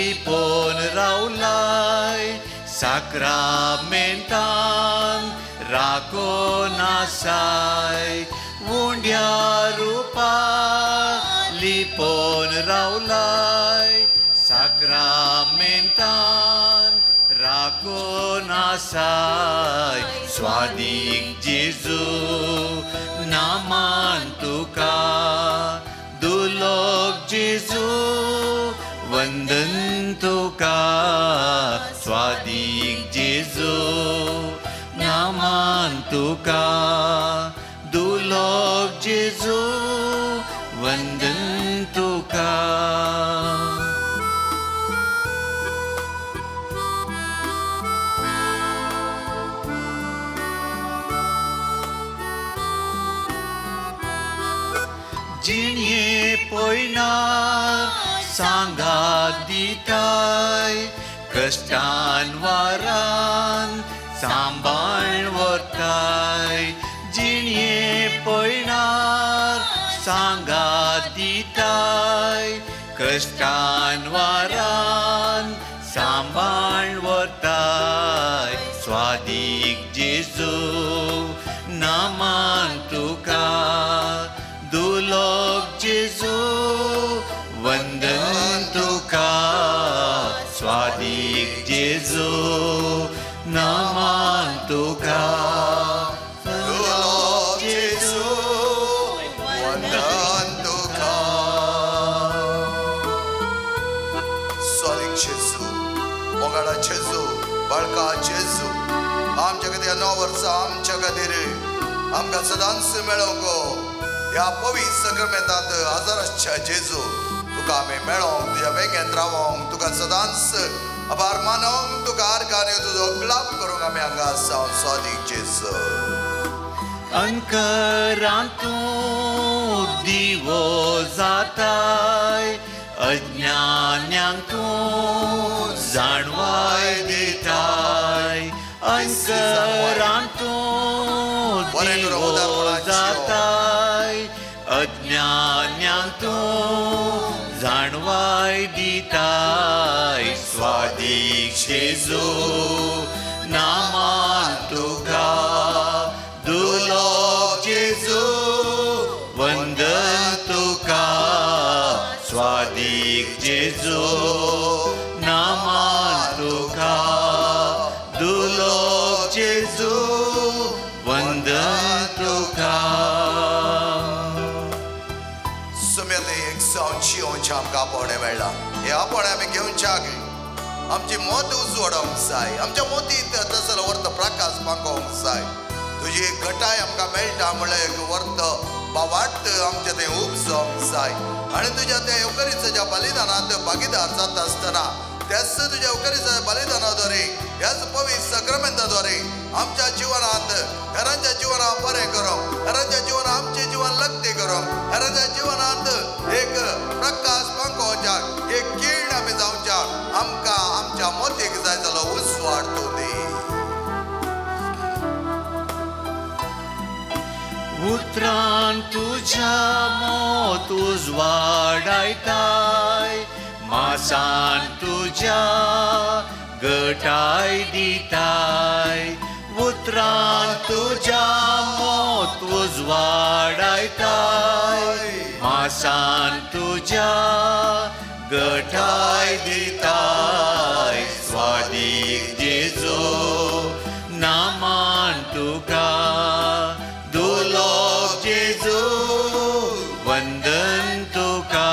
लिपोन रावलाय साक्रामेंतान राखोन आसाय उंड्या रुपा लिपोन रावलाय साक्रामेंतान राखोन आसाय स्वादीक जेजू नामान तुका दुलोक जेजू वंदन तुका स्वादीक जेजू नामान तुका दुलोक जेजू वंदन तुका। जिणये पयणार सांगात दिताय कश्टान वारान सांबाळ व्हरताय जिणये पयणार सांगात दिताय कश्टान वारान सांबाळ व्हरताय स्वादीक जेजू नामान तुका दुलोक जेजू वंदन तुका स्वादीक जेजू नामान तुका दुलोक जेजू वंदन तुका। स्वादीक जेजू मोगाळा जेजू बाळका जेजू आमच्या खातीर 9 वर्सां आमच्या खातीर आमकां सदांच मेळोंक ह्या पवित्र सक्रमेंतांत हजाराच्या जेजू तुका आमी मेळोंक तुज्या वेंगेंत रावोंक तुका सदांच आभार मानोंक तुका आर्गांनी तुजो ग्लाप करूंक आमी हांगा आसा स्वादीक जेजू। अंकरांतू दिवो जाताय अज्ञान्यांक तूं जाणवाय दिताय अंकरांतू दिवो जाताय अज्ञान्यांक तूं जाणवाय दिताय स्वादीक जेजू नामान तुका दुलोक जेजू वंदन तुका स्वादीक जेजू नामान तुका दुलोक जेजू वंदन तुका। जियोवचें आमकां आपोवणें मेळ्ळां हें आपोवणें आमी घेवच्याक आमची मत उजवाडोवंक जाय आमच्या मतींत तसलो वर्त प्रकाश पांगोवंक जाय तुजी एक घटाय आमकां मेळटा म्हणल्यार एक वर्त बावाट आमचें तें उपजोवंक जाय आनी तुज्या त्या येवकरीच्या बलिदानांत भागीदार जाता आसतना त्याच तुज्या येवकरीच्या बलिदाना द्वारे ह्याच पवित्र सक्रमेंता द्वारे आमच्या जिवनांत हेरांच्या जिवनाक बरें करूंक हेरांच्या जिवनाक आमचें जिवन लग्ती करूंक हेरांच्या जिवनांत एक प्रकाश पांगोवच्याक एक किर्ण आमी जावच्याक आमकां आमच्या मतीक जाय जालो उजवाड तूं दी। उतरान तुज्या मोत उजवाडायताय मासान तुज्या गटाय दिताय उतरान तुज्या मोत उजवाडायताय मासान तुज्या गटाय दिताय स्वादीक जेजू नामान तुका दुलोक जेजू वंदन तुका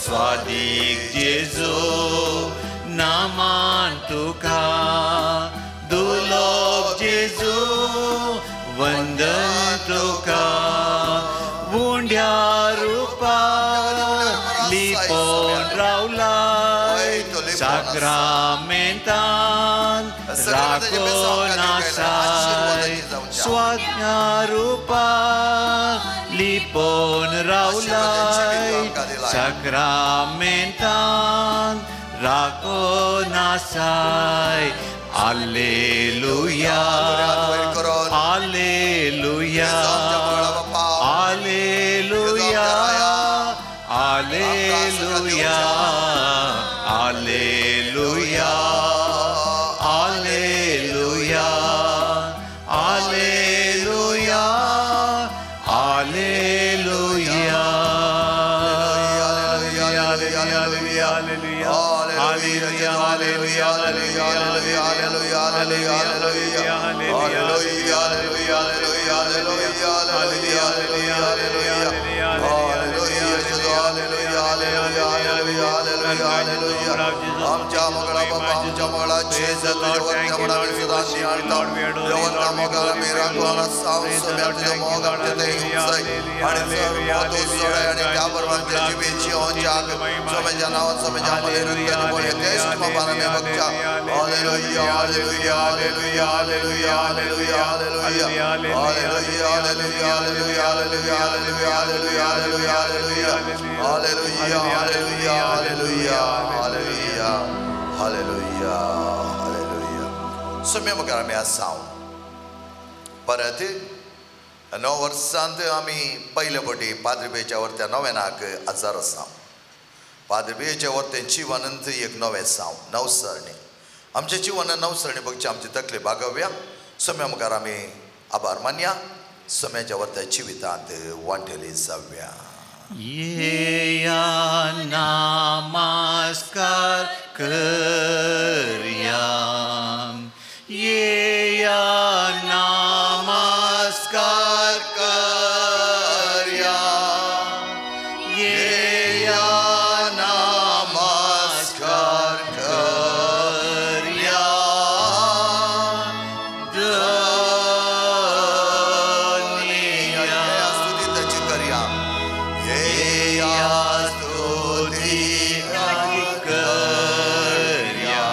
स्वादीक जेजू नामान तुका दुलोक जेजू वंदन तुका उंड्या रुपा लिपोन रावलाय साक्रामेंतान राखोन आसाय स्वाज्ञा रुपा लिपोन रावलाय साक्रामेंतान राखोन आसाय Alleluia, Alleluia, Alleluia, Alleluia, Alleluia, alleluia, alleluia, alleluia. Alleluia, alleluia, alleluia, alleluia, alleluia, alleluia, alleluia, alleluia, alleluia, alleluia, alleluia, alleluia, alleluia, alleluia, alleluia. आमच्या मोगळा बाबा, आमच्या मोगळा जेजू, तुझ्या वरत्या मनावी सदा निहाळता. देवता मोगाला मी राखून तुझ्या मोग आमच्या ते हिंसाय आणि सर मोत सोडाय आणि त्याबरोबर आमच्या जिबेची ओंचाक सोमेच्या नावात सोमेच्या मले रक्ताने बोले तेष्ट बाबाला मी बघच्या. Hallelujah, hallelujah, hallelujah, hallelujah, hallelujah, hallelujah, hallelujah, hallelujah, hallelujah, hallelujah, hallelujah, hallelujah, hallelujah, hallelujah, hallelujah, hallelujah, hallelujah, hallelujah, hallelujah. Saumya मुखार आमी आसा परत 9 वर्सांत आमी पयले फावटी पाद्रीबेच्या वरत्या नव्यानाक आजार आसा. पाद्रीबेच्या वरतें जिवनंत एक नवें साव नवसरणी आमच्या जिवनान नवसरणी बघची आमची तकली बागोवया. सोम्या मुखार आमी आभार मानया. सोम्याच्या वरत्या जिवितांत वांटेली जावया. येया नमस्कार करया, येया नमस्कार करया, येया नमस्कार करया. धन्या स्तुती त्याची करया, येया स्तुती करया,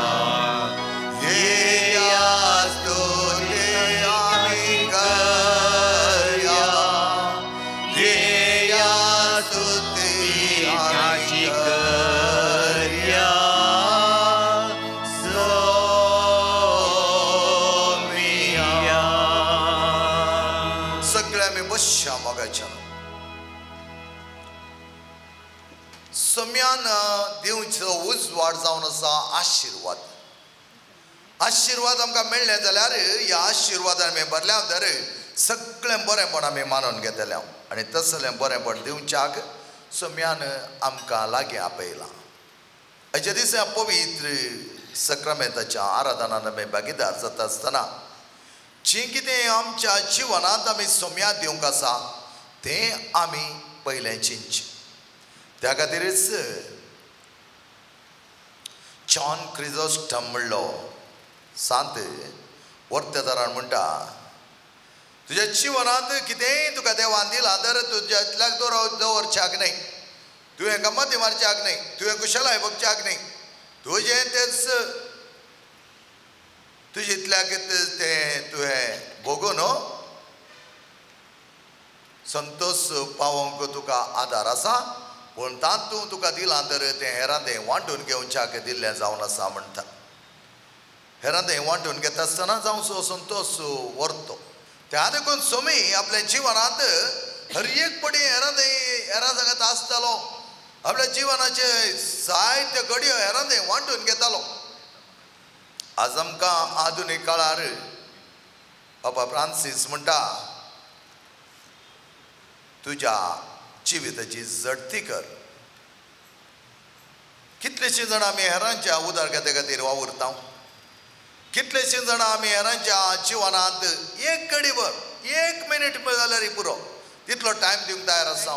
येया स्तुती आमी करया, येया स्तुती आमी करया. सोमिया. सगळे आमी बसया मोगाच्या सम्यान दिवचो उजवाड जावन आसा आशिर्वाद. आशिर्वाद आमकां मेळ्ळे जाल्यार ह्या आशिर्वादान आमी भरल्या तर सगळें बरेंपण आमी मानून घेतले आनी तसलें बरेंपण दिवच्याक सम्यान आमकां लागीं आपयलां. हाच्या दिसा पवित्र सक्रामेंताच्या आराधनान आमी भागीदार जाता आसतना जें कितें आमच्या जिवनांत आमी सोम्या दिवंक आसा तें आमी पयलें चिंतचें. त्या खातीरच जॉन क्रिजोस्टम म्हणलो सांत वर्तेदारान म्हणटा, तुज्या जिवनांत कितेंय तुका देवान दिलां तर तुज्या इतल्याक दवरच्याक न्हय, तुवें गमती मारच्याक न्हय, तुवें कुशलाय बघच्याक न्हय, तुजें तेच तुजें इतल्याक तें तुवें भोगून संतोश पावोवंक तुका आदार आसा, पूण तातूंत तुका दिलां तर तें हेरां तें वांटून घेवच्याक दिल्लें जावन आसा म्हणटा. हेरां तें वांटून घेता आसतना जावचो संतोश व्हरतो. त्या देखून सोमी आपल्या जिवनांत हर एक पटी हेरां तें हेरां सांगत आसतालो, आपल्या जिवनाचे जायते घडयो हेरां तें वांटून घेतालो. आज आमकां आधुनीक काळार बाबा फ्रांसीस म्हणटा, तुज्या जिविताची झडती कर. कितलेशीं जाणां आमी हेरांच्या उदरगते खातीर वावुरता, कितलेशीं जाणां आमी हेरांच्या जिवनांत एक घडीभर एक मिनीट जाल्यार पुरो तितलो टायम दिवंक तयार आसा.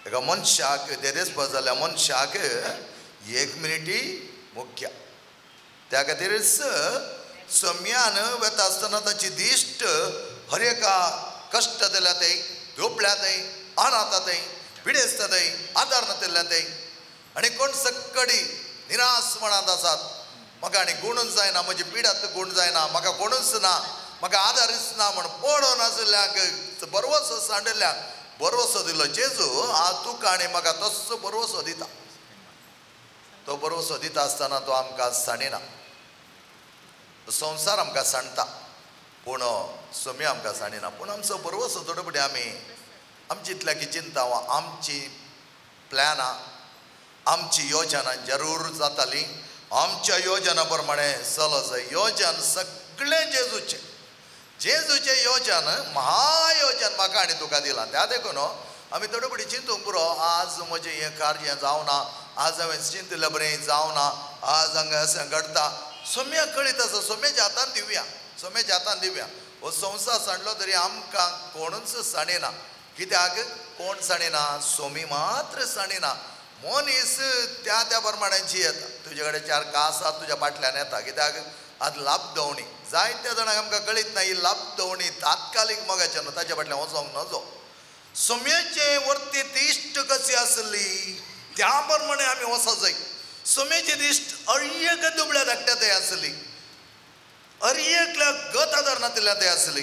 एका मनशाक देदेस्पर जाल्ल्या मनशाक एक मिनिटी मुख्य. त्या खातीरच सम्यान वता आसतना ताची दिश्ट हर एका कश्ट दिल्या थंय, दुबळ्या थंय, अनाथा थंय, पिडेस्त थंय, आदार नातिल्ल्या थंय आनी कोण सक्कडी निराश मनांत आसात, म्हाका आनी गुणूच जायना, म्हजी पिडात गुण जायना, म्हाका कोणूच ना, म्हाका आदारच ना म्हण पडोन आशिल्ल्यांक बरवसो सांडिल्ल्यांक बरवसो दिलो जेजू. आज तुका आनी म्हाका तस्सो बरवसो दिता. तो बरवसो दिता आसतना तो आमकां सांडिना. संवसार आमकां सांडटा पूण सोमी आमकां सांडिना. पूण आमचो बरवसो थोडे फावटी आमी आमची इतल्याकी चिंता वा आमची प्लॅनां आमची योजना जरूर जाताली. आमच्या योजना प्रमाणे चलो जाय. योजन सगळें जेजूचें, जेजूचें योजन महायोजन म्हाका आनी तुका दिलां. त्या देखून आमी थोडे फुडें चिंतूंक पुरो, आज म्हजें हें कार्य जावना, आज हांवें चिंतिल्लें बरें जावना, आज हांगा अशें घडटा. सोम्या कळीत आसा, सोम्याच्या हातान दिवया, सोम्याच्या हातान दिवया. हो संवसार सांडलो तरी आमकां कोणूच सांडिना. कित्याक कोण सांडिना? सोमी मात्र सांडिना. मनीस त्या त्या प्रमाणांची येता. तुजे कडेन चार कास आसा तुज्या फाटल्यान येता. कित्याक आज लाभदवणी जायत्या जाणांक आमकां कळीत ना. ही लाभदवणी तात्कालीक मोगाचें न्हू, ताच्या फाटल्यान वचोंक नजो. सोम्याचे वर्ती दिश्ट कशी आसली त्या प्रमाणे आमी वचो जाय. सोम्याची दिश्ट अय्यक दुबळ्या धाकट्या थंय आसली, हर एकल्या गत आदार नातिल्ल्या थंय आसली,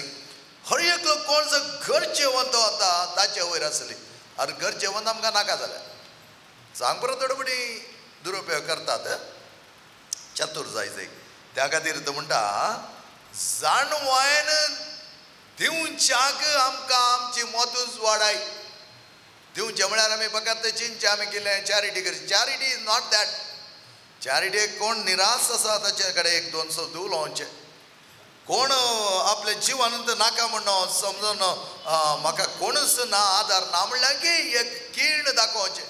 हर एकलो कोण जो घर जेवण तो वता ताचे वयर आसली. आनी घर जेवण आमकां नाका जालें. सांग परत थोडे फुडें दुरुपयोग करतात, चतूर जाय जाय. त्या खातीर तो म्हणटा जाणवायन दिवच्याक आमकां आमची मतूच वाडाय. दिवचें म्हळ्यार आमी फकत चिंतचें आमी केलें चॅरिटी करची. Charity is not that. Charity कोण निराश आसा ताचे कडेन एक दोन शब्द उलोवचें. कोण आपल्या जिवानंत नाका म्हणून समजून म्हाका कोणूच ना आदार ना म्हणल्यार की एक किर्ण दाखोवचें.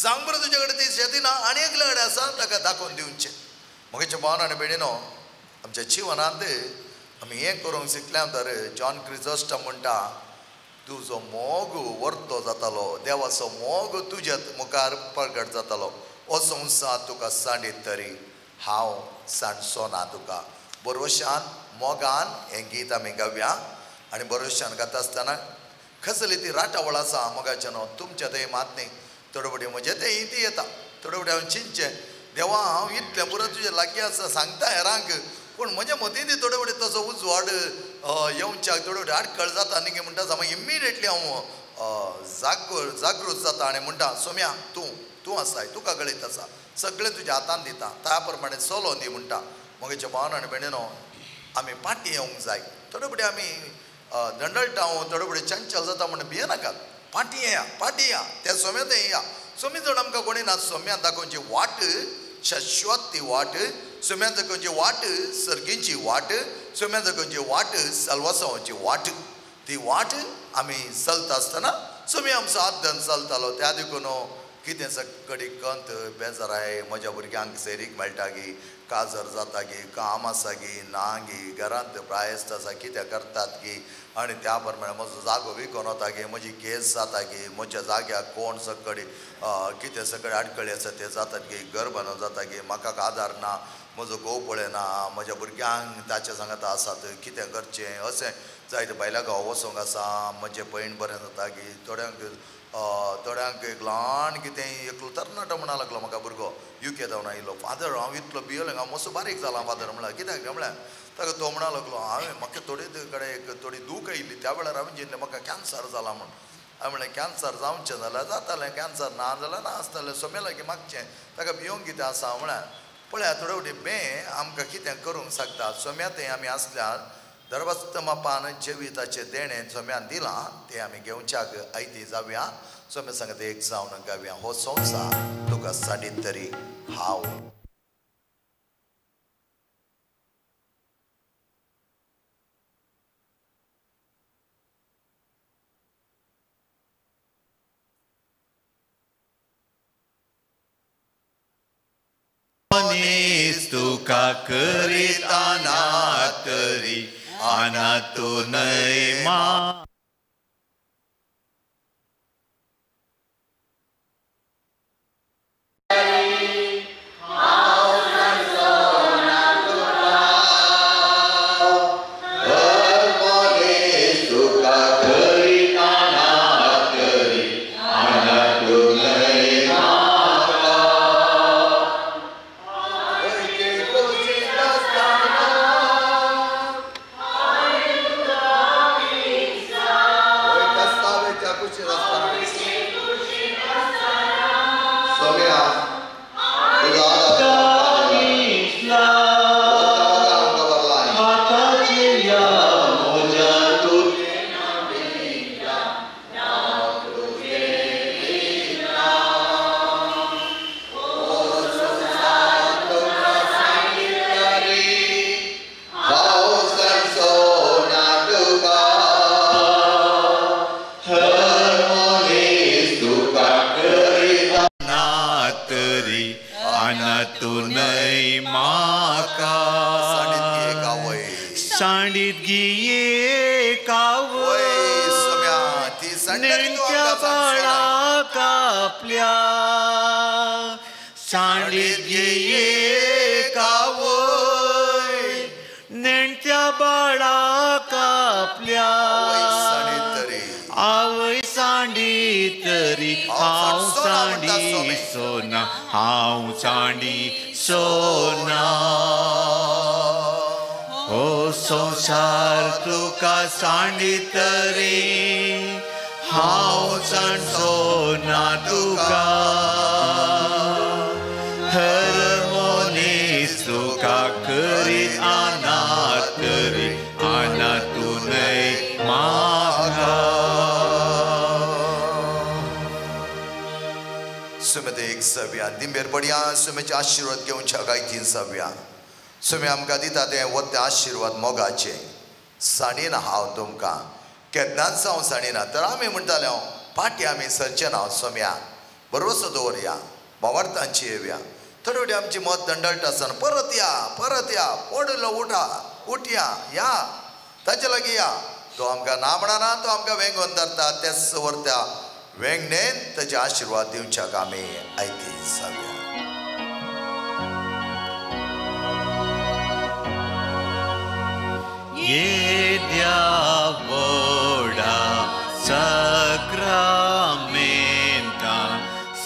सांग बरें तुजे कडेन ती शेती ना आनी एकल्या कडेन आसा ताका दाखोवन दिवचें. म्हगेच्या भावन आनी भयणीनो, आमच्या जिवनांत आमी हें करूंक शिकल्या तर जॉन क्रिजोस्टम म्हणटा, तुजो मोग वर्तो जातालो, देवाचो मोग तुज्या मुखार प्रगट जातालो. हो संवसार तुका सांडीत तरी हांव सांडचो ना तुका. बरोशान मोगान हें गीत आमी गावया. आनी बरोशान गाता आसतना कसली ती राटावळ आसा मोगाचें न्हू, तुमच्या थंय मात न्ही, थोडे फुडें म्हजें थंय ती येता. थोडे फुडें हांव चिंतचें, देवा हांव इतलें पुरो तुजें लागीं आसा सांगता हेरांक, पूण म्हज्या मतीं ती थोडे फुडें तसो उजवाड येवच्याक थोडे फुडें आडखळ जाता न्ही म्हणटा. मागीर इमिडिएटली हांव जागृत जाता आनी म्हणटा, सोम्या तूं तूं आसाय, तुका कळीत आसा, सगळें तुज्या हातान दिता, त्या प्रमाणे चलोवन दी म्हणटा. म्हगेच्या भावन आनी भयणीनो, आमी फाटीं येवंक जाय. थोडे फुडें आमी दंडळटा, थोडे फुडें चंचल जाता म्हण भियेनाकात. फाटीं येया, फाटीं या, त्या सोम्या थंय या. सोमी जण आमकां कोणी ना, सोम्यान दाखोवची वाट शाश्वत ती वाट, सोम्यान दाखोवची वाट सर्गीची वाट, सोम्यान दाखोवची वाट सलवासांची वाट. ती वाट आमी चलता आसतना सोमी आमचो हात धरून चलतालो. त्या देखून कितें सगळी कंत बेजाराय, म्हज्या भुरग्यांक सैरीक मेळटा गी, काजर जाता गी, काम आसा गी ना गी, घरांत प्रायस्त आसा कितें करतात गी, आनी त्या प्रमाणे म्हजो जागो विकून वता गी, म्हजी केस जाता गी, म्हज्या जाग्याक कोण सगळी कितें सगळे आडखळी आसा ते जातात गी, घर बांदून जाता गी, म्हाका आदार ना, म्हजो घोव पळयना, म्हज्या भुरग्यांक ताच्या सांगाता आसात कितें करचें अशें जायते बायलां गांव वचोंक आसा, म्हजें भयण बरें जाता गी. थोड्यांक थोड्यांक एक ल्हान कितें एकलो तरणाटो म्हणा लागलो म्हाका भुरगो युके जावन आयिल्लो, फादर हांव इतलो भियेलो, हांव मातसो बारीक जाला फादर म्हणल्यार कित्याक म्हणल्यार ताका तो म्हणा लागलो, हांवें म्हाका थोडे कडेन एक थोडी दूख आयिल्ली त्या वेळार हांवें चिंतलें म्हाका कॅन्सर जाला म्हूण. हांवें म्हणलें कॅन्सर जावचें जाल्यार जातालें, कॅन्सर ना जाल्यार ना आसतालें, सोम्या लागीं मागचें ताका भियोंक कितें आसा म्हळ्यार. पळया थोडे फावटी बें आमकां कितें करूंक शकता. सोम्या थंय आमी आसल्यार दरवस्त मापान जिविताचें देणें सोम्यान दिलां तें आमी घेवच्याक आयती जावया. सोम्या सांगता एक जावन गावया, हो संवसार तुका साडीत तरी हांव. तुका करिताना तरी आना तो न्हय मा Thank you. तूं न्हय म्हाका. सांडीत गिये कावय नेणत्या बाळाक आपल्या. सांडीत गिये कावय नेणत्या बाळाक आपल्या. आवय सांडी तरी हांव सांडी सोना, हांव सांडी सोना. हो संवसार तुका सांडी तरी हांव सांडचो ना तुका. हर मनीस तुका करीत अनाथ तरी अनाथ तूं न्हय म्हाका. सुमेते एक सव्या दिंबेर पडया सुमेचे आशिर्वाद घेवच्या गायतीन सव्या. सुमे आमकां दिता तें वत्ते आशिर्वाद मोगाचे. सांडिना हांव तुमकां केन्नाच हांव सांडिना. तर आमी म्हणटाले हांव फाटीं आमी सरचे ना. सोम्या भरवसो दवरया, भावार्थांची येवया. थोडे फावटी आमची मत दंडळटा आसतना परत या, परत या, पडलो उठा, उठया, या ताचे लागीं या. तो आमकां ना म्हणना, तो आमकां वेंगोवन धरता. तेच व्हरता वेंगणेन ताचे आशिर्वाद दिवच्याक आमी आयती जावया. येद्या व्हडा साक्रामेंता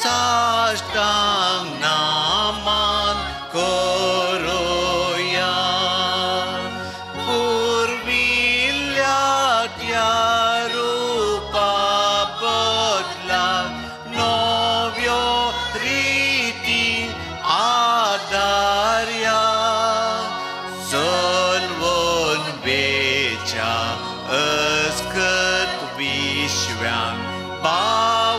साश्टांग नामान करुया. पुर्विल्ल्या त्या रुपा बदला नव्यो रिती आदारया. चलवन वेच्या अस्कत विश्वान बावरताचे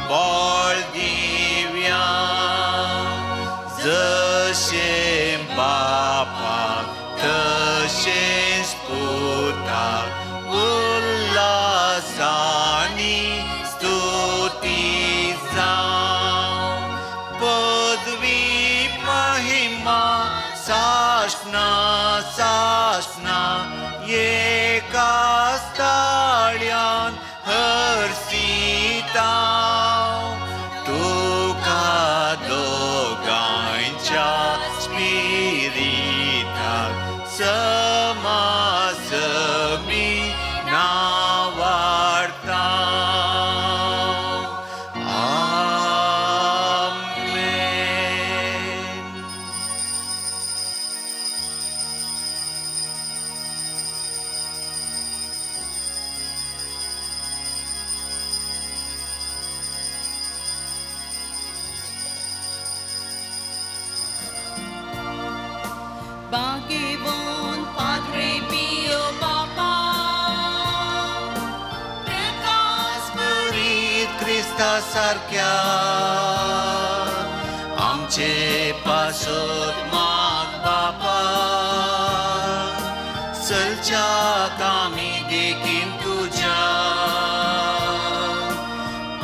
बळ दिव्या. जशें बापाक तशेंच पुताक उल्हासानी स्तुती जावं. पदवी महिमा सासना सासना एकाच ताळ्यान हर्सिता. तुका दोगांयच्या स्पिरिताक समासमी नावाडता. आमेन. Bagivon Padre Pio Papa, Prakash भरीत क्रिस्ता सारक्या आमचे पासत माग बापा. चलच्याक आमी देखीन तुज्या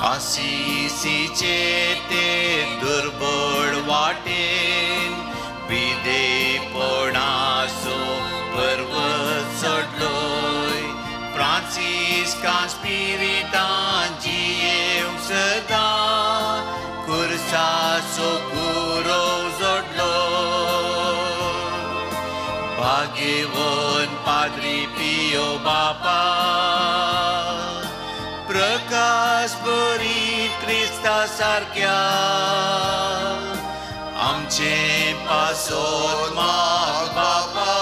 आसिसीचे ते दुर्बळ वाटेन विदेपणाचो पर्वत चडलोय. फ्रांसिस्कान स्पिरितान जियेवंक सदां कुर्साचो कुरोव जोडलो. भाग्यवन पाद्री पियो बापा, प्रकाश भरीत क्रिस्ता सारक्या आमचे पासत माग बापा.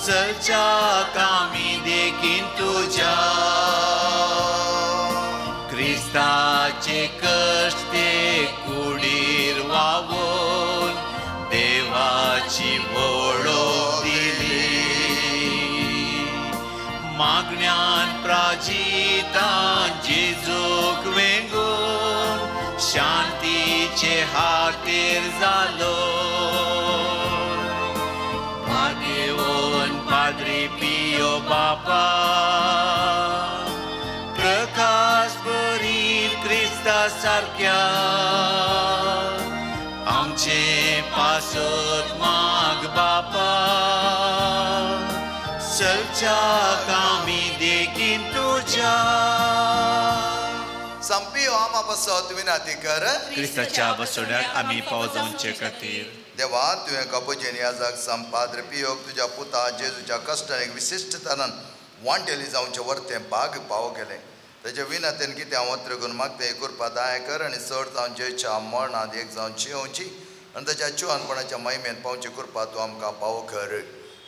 चलच्याक आमी देखीन तुज्या क्रिस्ताचे कश्ट ते कुडीर वावोवन देवाची वळख दिली. मागण्यान प्राजितान जेजूक वेंगोवन शांतीचे हातेर जालो. भाग्यवन पाद्री पियो बापा, प्रकाश भरीत क्रिस्ता सारक्या सारक्या आमचे पासत माग बापा चलच्याक आमी देखीन तुज्या संपियो आमा पासत विनंती कर क्रिस्ताच्या बसोड्याक आमी पाव जावचे खातीर. देवा तुवें कपुचीन याजक संत पाद्रे पियोक तुज्या पुता जेजूच्या कश्टान एक विशिश्ट तरान वांटेली जावचें वर्तें भाग पाव केलें. तेजे विनंतीन कितें हांव अत्रगून मागता कृपा दया कर आनी चड जावन जेच्या मरणांत एक जावन जियोवची आनी ताच्या जिवानपणाच्या महिमेन पावची कृपा तूं आमकां पाव कर.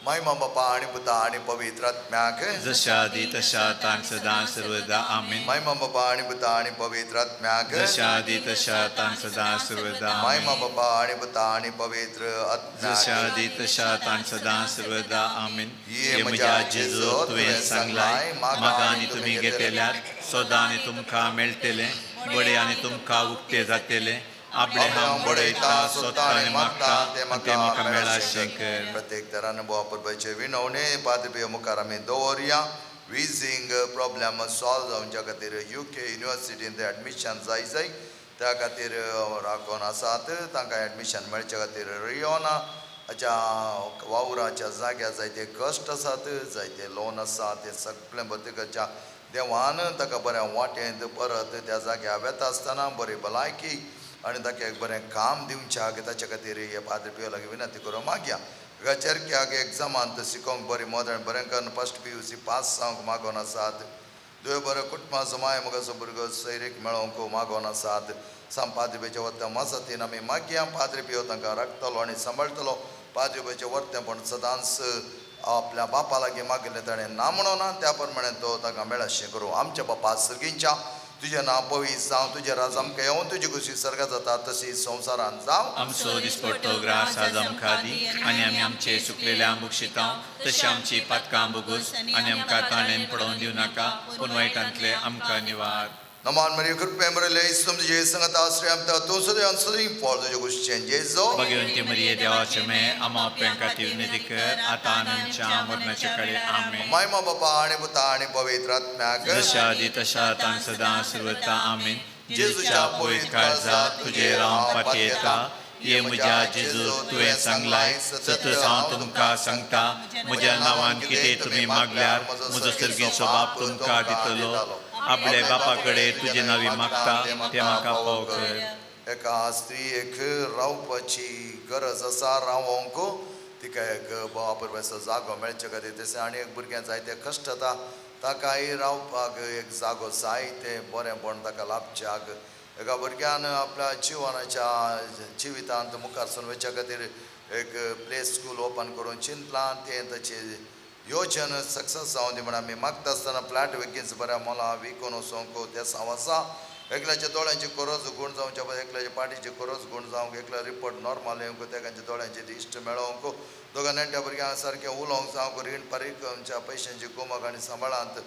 महिमा बापा आनी पुता आनी पवित्र आत्म्याक जशा आदी तशा आतां आनी सदां सर्वदा आमेन. महिमा बापा आनी पुता आनी पवित्र आत्म्याक जशा आदी तशा आतां आनी सदां सर्वदा. महिमा बापा आनी पुता आनी पवित्र आत्म्याक जशा आदी तशा आतां आनी सदां सर्वदा आमेन. हे म्हज्या जेजू तुवें सांगलाय म्हाका आनी तुमी घेतल्यात सदां आनी तुमकां मेळटलें बडे आनी तुमकां उक्ते जातलें. आपले हांव बडयता सोदता आनी मागता ते म्हाका मेळाशें कर. प्रत्येक तरान बोवा परबाचे विनवणे पाद्रे पियो मुखार आमी दवरया. विजींग प्रॉब्लेम सॉल्व जावच्या खातीर UK युनिवर्सिटींत एडमिशन जाय जाय त्या खातीर राखून आसात तांकां एडमिशन मेळचे खातीर रियोना हाच्या वावराच्या जाग्यार जायते कश्ट आसात जायते लोन आसा ते सगळें बदकच्या देवान ताका बऱ्या वाटेंत परत त्या जाग्यार वेता आसतना बरी भलायकी आनी ताका एक बरें काम दिवच्याक ताच्या खातीर हे पाद्रे पियो लागीं विनंती करूं मागया. एका चेरक्याक एग्जामांत शिकोवंक बरी मदत बरें करून फर्स्ट PUC पास जावंक मागोन आसात. दुय बरें कुटुंबा समाय म्हजो भुरगो सैरीक मेळोवंक मागोन आसात. साम पाद्रे पियोच्या वरत्या मजतीन आमी मागया. पाद्रे पियो तांकां राखतलो आनी सांबाळटलो. पाद्रे पियोचें वरतेंपण सदांच आपल्या बापा लागीं मागिल्लें ताणें ना म्हणोना त्या प्रमाणे तो तांकां मेळाशें करूं. आमच्या बापा सर्गींच्या तुजें नांव पवित्र जावं तुजें राज आमकां येवं तुजी खुशी सर्गात जाता तशी संवसारांत जावं. आमचो दिसपट्टो ग्रास आज आमकां दी आनी आमी आमचे सुकलेल्या बक्षितां तशी आमची पातकां भोगूस आनी आमकां ताणेन पडोवन दिवं नाका पूण वायटांतले आमकां निवार. नमान मरिया कृपे मरले तुमचे संगत आश्रय आमकां तूं सदैव सदैव फळ तुजे खुशचें जेजो. भगवंती मरिये देवाचे मे आमा आपल्या खातीर विनंती कर आतां आनी आमच्या मरणाचे कडेन आमेन. महिमा बापा आनी पुता आनी पवित्र आत्म्याक जशा आदी तशा आतां आनी सदां सर्वदा आमेन. जेजूच्या पवित्र काळजात तुजेर हांव पातयेता. हे म्हज्या जेजू तुवें सांगलाय सतच हांव तुमकां सांगता म्हज्या नांवान कितें तुमी मागल्यार म्हजो सर्गीचो बाप तुमकां दितलो. आपल्या बापा कडेन तुजे नांवी मागता तें म्हाका पाव कर. एका स्त्रियेक रावपाची गरज आसा रावोंक तिका एक बाबा परमेश्वर जागो मेळचे खातीर तशें आनी एक भुरग्यां जायते कश्ट जाता ताकाय रावपाक एक जागो जाय तें बरेंपण ताका लाभच्याक. एका भुरग्यान आपल्या जिवनाच्या जिवितांत मुखार सरून वचच्या खातीर एक प्ले स्कूल ओपन करून चिंतलां तें ताचें योजन सक्सेस जावं दी म्हण आमी मागता आसतना फ्लॅट वेगींच बऱ्या मोला विकून वचोंक तें आसा. एकल्याच्या दोळ्यांची गरज गूण जावच्या पळय एकल्याच्या पाटीची गरज गूण जावंक एकल्या रिपोर्ट नॉर्मल येवंक तेकांच्या दोळ्यांचे इश्ट मेळोवंक दोगां नेण्ट्या भुरग्यांक सारकें उलोवंक जावंक रीण फारीक आमच्या पयशांची कुमक आनी सांबाळांत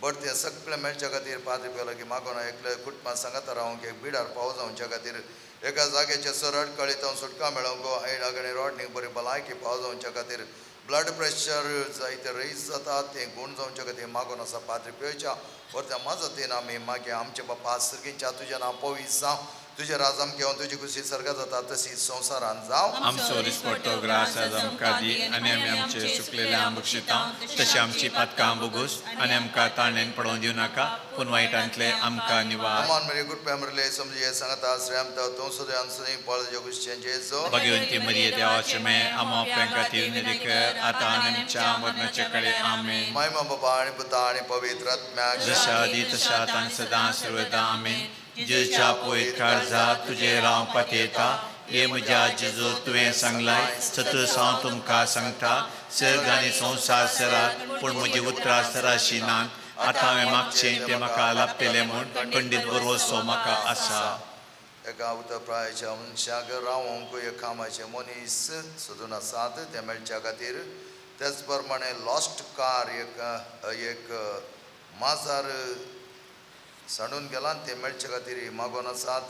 बट तें सगळें मेळच्या खातीर पाद्रे पियो लागीं मागोन एकल्या कुटुंबा सांगाता रावंक एक बिडार पाव जावच्या खातीर एका जाग्याचे सर अडकळीत हांव सुटका मेळोवंक आनी रोडणीक बरी भलायकी पाव जावच्या खातीर ब्लड प्रेशर जायते रैज जाता तें गूण जावच्या खातीर मागोन आसा. पाद्रे पियोच्या वरत्या मजतीन आमी मागीर आमच्या बापा सर्गींच्या तुजें नांव पवित्र जावं तुजें राज आमकां येवं तुजी खुशी सर्गात जाता तशी संवसारांत जावं. आमचो दिसपट्टो ग्रास आज आमकां दी आनी आमी आमचे सुकलेल्या बक्षितां तशी आमची पातकां भोगूस आनी आमकां ताणेन पडोवन दिवं नाका पूण वायटांतले आमकां निवार. नमान मरिया कृपे मरले समजे सांगता आश्रय आमकां तूं सदैव सदैव फळ तुजे खुशचें जेजो. भगवंती मरिये देवाचे मे आमा आपल्या खातीर विनंती कर आतां आनी आमच्या मरणाचे कडेन आमेन. महिमा बापा आनी पुता आनी पवित्र आत्म्याक जशा आदी तशा आतां आनी सदां सर्वदा आमेन. जेजूच्या पवित्र काळजात तुजेर हांव पातयेता. हे म्हज्या जेजू तुवें सांगलाय सतच हांव तुमकां सांगता सर्ग आनी संवसार सरात पूण म्हजी उतरां सराशी नात. आतां हांवें मागचें तें म्हाका लाभतलें म्हूण खंडीत भरवसो म्हाका आसा. एका उतरप्रायाच्या मनशाक रावोंक एक कामाचे मनीस सोदून आसात ते मेळच्या खातीर तेच प्रमाणे लॉस्ट कार एक एक माजार सांडून गेला ते मेळचे खातीर मागोन आसात.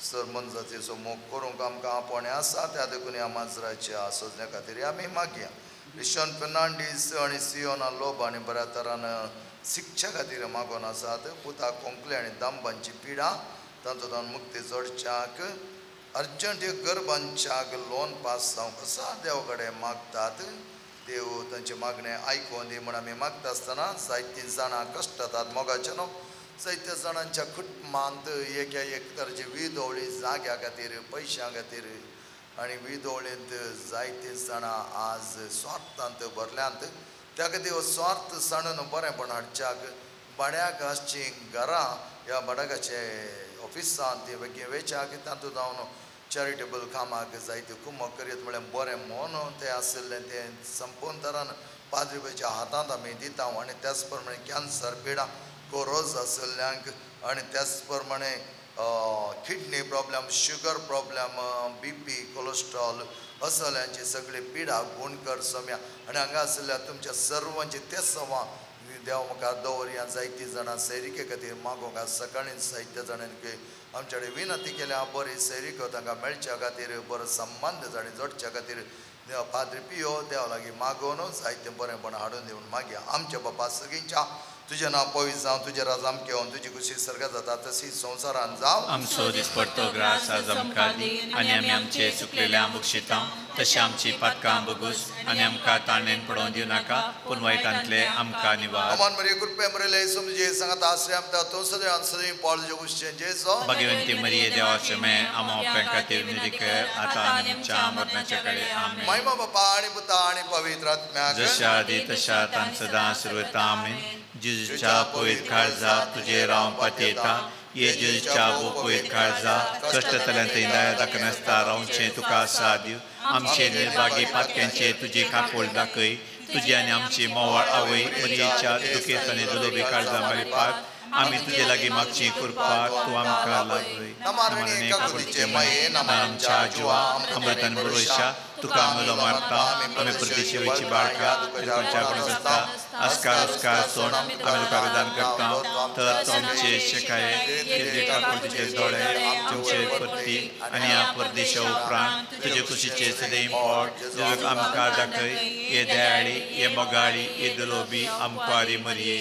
सर मनजातीचो मोग करूंक आमकां आपोवणें आसा त्या देखून ह्या माजराच्या सोदण्या खातीर आमी मागया. रिशन फेर्नांडीस आनी सियोना लोब आनी बऱ्या तरान शिक्षच्या खातीर मागोन आसात. पुता खोंकले आनी दांबांची पिडा तांचो मुक्ती जोडच्याक अर्जंट गर्भांच्याक लोन पास जावंक आसा देव कडेन मागतात देव तांचे मागणें आयकून दी म्हण आमी मागता आसतना जायतीं जाणां कश्टतात मोगाचें न्हू जायत्या जाणांच्या कुटुंबांत एक एक तरेची विदोवळी जाग्या खातीर पयशां खातीर आनी विदोवळेंत जायतीं जाणां आज स्वार्थांत भरल्यांत त्या खातीर हो स्वार्थ सांडून बरेंपण हाडच्याक भाड्याक आसचीं घरां ह्या भाडकाचे ऑफिसांत ती बेगीन वेच्याक तातूंत जावन चॅरिटेबल कामाक जायते कुमक करीत म्हळ्यार बरें मन तें आशिल्लें तें संपूर्ण तरान पाद्रीच्या हातांत आमी दिता आनी त्याच प्रमाणे कॅन्सर पिडा कोरोज आशिल्ल्यांक आनी त्याच प्रमाणे kidney problem sugar problem B P cholesterol असल्यांची सगळी पिडा गुण कर सम्या आनी हांगा आशिल्ल्या तुमच्या सर्वांची ते सवा देव मुखार दवरया जायतीं जाणां सैरिके खातीर मागोंक आज सकाळीं जायत्या जाणांनी आमच्या कडेन विनंती केल्या बरी सैरिको तांकां मेळच्या खातीर बरो संबंद जाणी जोडच्या खातीर देव पाद्री पियो देवा लागीं मागोवन जायतें बरेंपण हाडून दिवन मागया आमच्या बापा सगळींच्या तुजें नांव पवित्र जावं तुजें राज आमचें येवन तुजी खुशी स्वर्गात जाता तशी संवसारान जावं आमचो दिसपडतो ग्रास आज आमकां दी आनी आमी आमचे चुकलेले बक्षिता तशें आमची पातकां बगूस आनी आमकां ताणेन पडोवन दिवं नाका पूण वायटांतले आमकां निवार अमान मरिये कृपे मरिले समजे सांगात आश्रय आमकां तूं सदैव सदैव पावल जगुशें जेजो भाग्यवंती मरिये देवाचे मे आमा बापां खातीर विनंती कर आतां आनी आमच्या मरणाच्या कडे आमेन महिमा बापा आनी पुता आनी पवित्र आत्म्याक जशा आदी तशा आतां सदां सर्वता आमेन जेजूच्या पवित्र काळजा तुजेर हांव पातयेता ये जेजूच्या पवित्र काळजा कश्टतल्यान थंय दया दाखयनासता रावचें तुका साद आमचे निर्भागी पातक्यांचे तुजी काकोळ दाखय तुजी आनी आमची मोवाळ आवय मरियेच्या दुखेस्त आनी दुलोबी काळजा मेळपाक आमी तुजे लागीं मागची कृपा तूं आमकां लागय आमच्या जिवा अमृतान बरोवशा तुका आमी मारता आमी परदेशी वयची बाळका तुमच्या आसता आस्कार उस्कार सोण आमी तुका विधान करता तर तुमचे शिकाये काकुळतीचे दोळे तुमचे परती आनी ह्या परदेशा उपरांत तुजे कुशीचे सदैव पोट तुजो आमकां दाखय हे दयाळी हे मोगाळी हे दुलोबी आमकां मरिये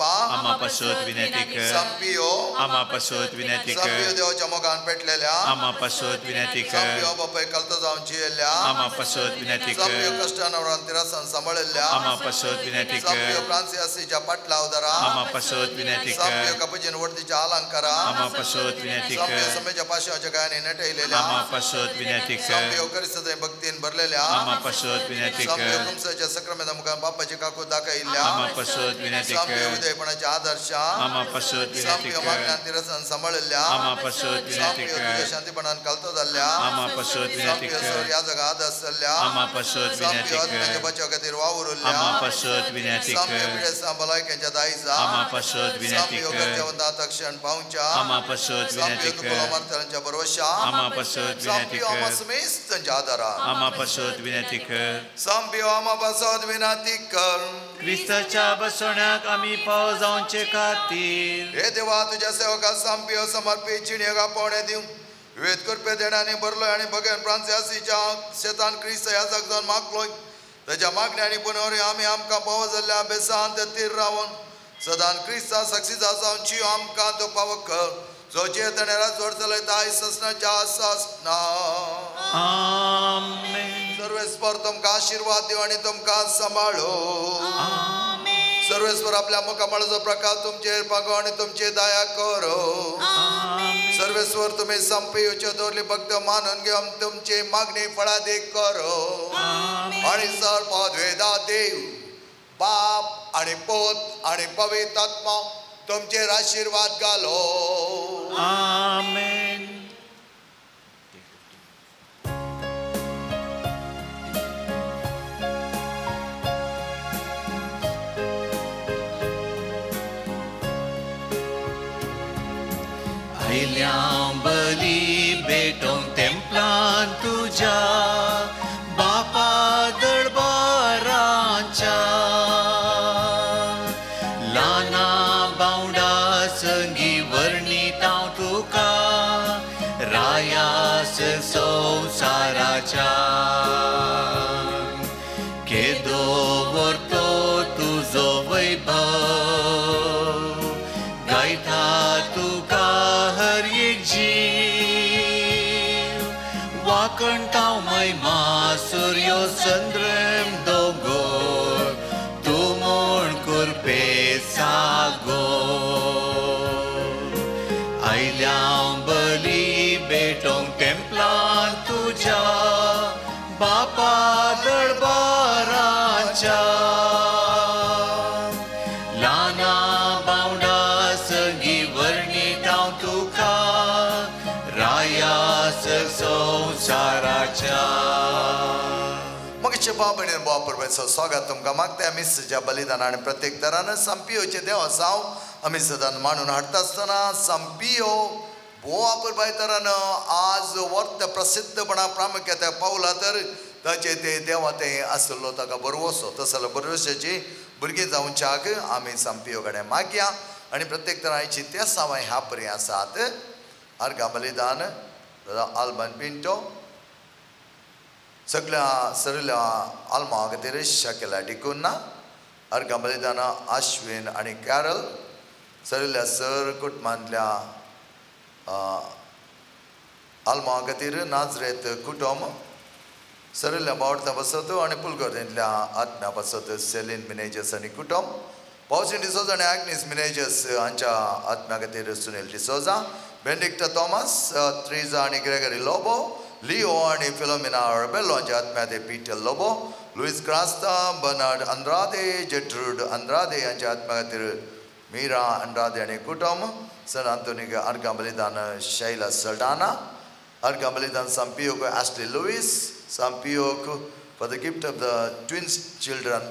आमा पासत विनंती कर आमा पासत विनंती कर देवाच्या मोगान पेटलेल्या आमा पासत विनंती कर कलतो जावन जियेल्ल्या आमा पासत विनंती कर कश्टान तिरासान सांबाळिल्ल्या आमा पासत विनंती कर फ्रांसियासीच्या पाटलावदारा आमा पासत विनंती कर कपजीन वडतीच्या अलंकारा आमा पासत विनंती कर समेच्या पाशाच्या गायांनी नटयलेल्या आमा पासत विनंती कर करिसदय भक्तीन भरलेल्या आमा पासत विनंती कर कुमसाच्या सक्रमेंता मुखार बापाची काकू दाखयल्ल्या आमा पासत विनंती कर विधेयपणाच्या आदर्श आमा पासत विनंती कर मागण्यान तिरासान सांबाळिल्ल्या आमा पासत विनंती कर शांतीपणान कलतो जाल्ल्या आमा पासत विनंती कर ह्या जगा आदर्श जाल्ल्या आमा पासत विनंती कर बचाव खातीर वावुरल्ल्या आमा पासत विनंती कर भलायकेच्या दायजा आमा पासत विनंती कर तक्षण पावच्या आमा पासत विनंती कर मारतल्यांच्या भरवशा आमा पासत विनंती कर समेस्तांच्या आदारा आमा पासत विनंती कर संपियो आमा पासत विनंती कर क्रिस्ताच्या बसवण्याक आमी पाव जावचे खातीर हे देवा तुझ्या सेवका संपियो समर्पित चिणयेक आपोवणें दिवं विविध कृपे देण्याने भरलोय आनी बगेन फ्रांसियासीच्या शेतान क्रिस्त ह्या जग जावन मागलोय ताच्या मागण्यांनी पुनवरी आमी आमकां पावो जाल्ल्या बेसांत तीर रावन सदान क्रिस्ता साक्षीदार जावची आमकां तो पावो कर जो जे ताणें राजवट चलयता आयज ससनाच्या ससना आमेन सर्वेस्पर तुमकां आशिर्वाद दिवं आनी तुमकां सांबाळो सर्वेस्पर आपल्या मुखामळाचो प्रकाश तुमचेर पागो आनी तुमची दया करो सर्वेस्वर तुम्ही संपियोच्यो दवरली भक्त मानून घेवन तुमची मागणी फळादीक करो आनी सर पदवेदा देव बाप आनी पोत आनी पवित्र आत्मा तुमचेर आशिर्वाद घालो आमेन बली भेटोंक तेंपलान तुज्या बापा दरबाराच्या ल्हाना बावडा संगी वर्णीत हांव तुका रायास संवसाराच्या केदो व्हरतो तुजो वैभव गायता तुका जीव वाकणताव महिमा सूर्यो चंद्रम दोंगोर तूं म्हूण कुरपे सागोर आयल्या बली भेटोंक टेम्पलान तुज्या बापा दरबाराच्या ल्हाना बावडा सगीं वर्णीत हांव तुका राया संवसाराच्या. मगचे बाब आनी बाप परमेश्वर स्वागत तुमकां मागता. मिसाच्या बलिदान आनी प्रत्येक तरान सांपियोचे देवासांव आमी सदां मांडून हाडटा आसतना सांपियो भोव अपुरबाय तरान आज वर्त प्रसिद्धपणा प्रामुख्यता पावला तर ताचे ते देवा ते आसलो ताका बरवसो तसो बरवशाची भुरगीं जावच्याक आमी सांपियो कडेन मागया आनी प्रत्येक तरांची त्या सावाय ह्या परी आसात. अर्घा बलिदान आल्बन पिंटो सगळ्या सरिल्ल्या आल्मा खातीर शकेला डिकुन्ना अर्घा बलिदान आश्विन आनी कॅरल सरिल्ल्या सर कुटुंबांतल्या आल्मा खातीर नाजरेत कुटुंब सरिल्ल्या बावडता बसत आनी पुलगर्देंतल्या आत्म्या बसत सेलीन मिनेजस आनी कुटुंब पावसीन डिसोजा आनी आग्नीस मिनेजस हांच्या आत्म्या खातीर सुनील डिसोजा बेंडिक्टा थॉमस त्रिजा आनी ग्रेगरी लोबो लिओ आनी फिलोमिना रेबेलो हांच्या आत्म्या ते Peter Lobo Luis Crasta Bernard Andrade Gertrude Andrade हांच्या आत्म्या खातीर मीरा अंद्रादे आनी कुटुंब सन आंतोनीक अर्घा बलिदान शैला सल्डाना अर्घा बलिदान सांपियोक आस्ली लुईस सांपियोक for the gift of the twins children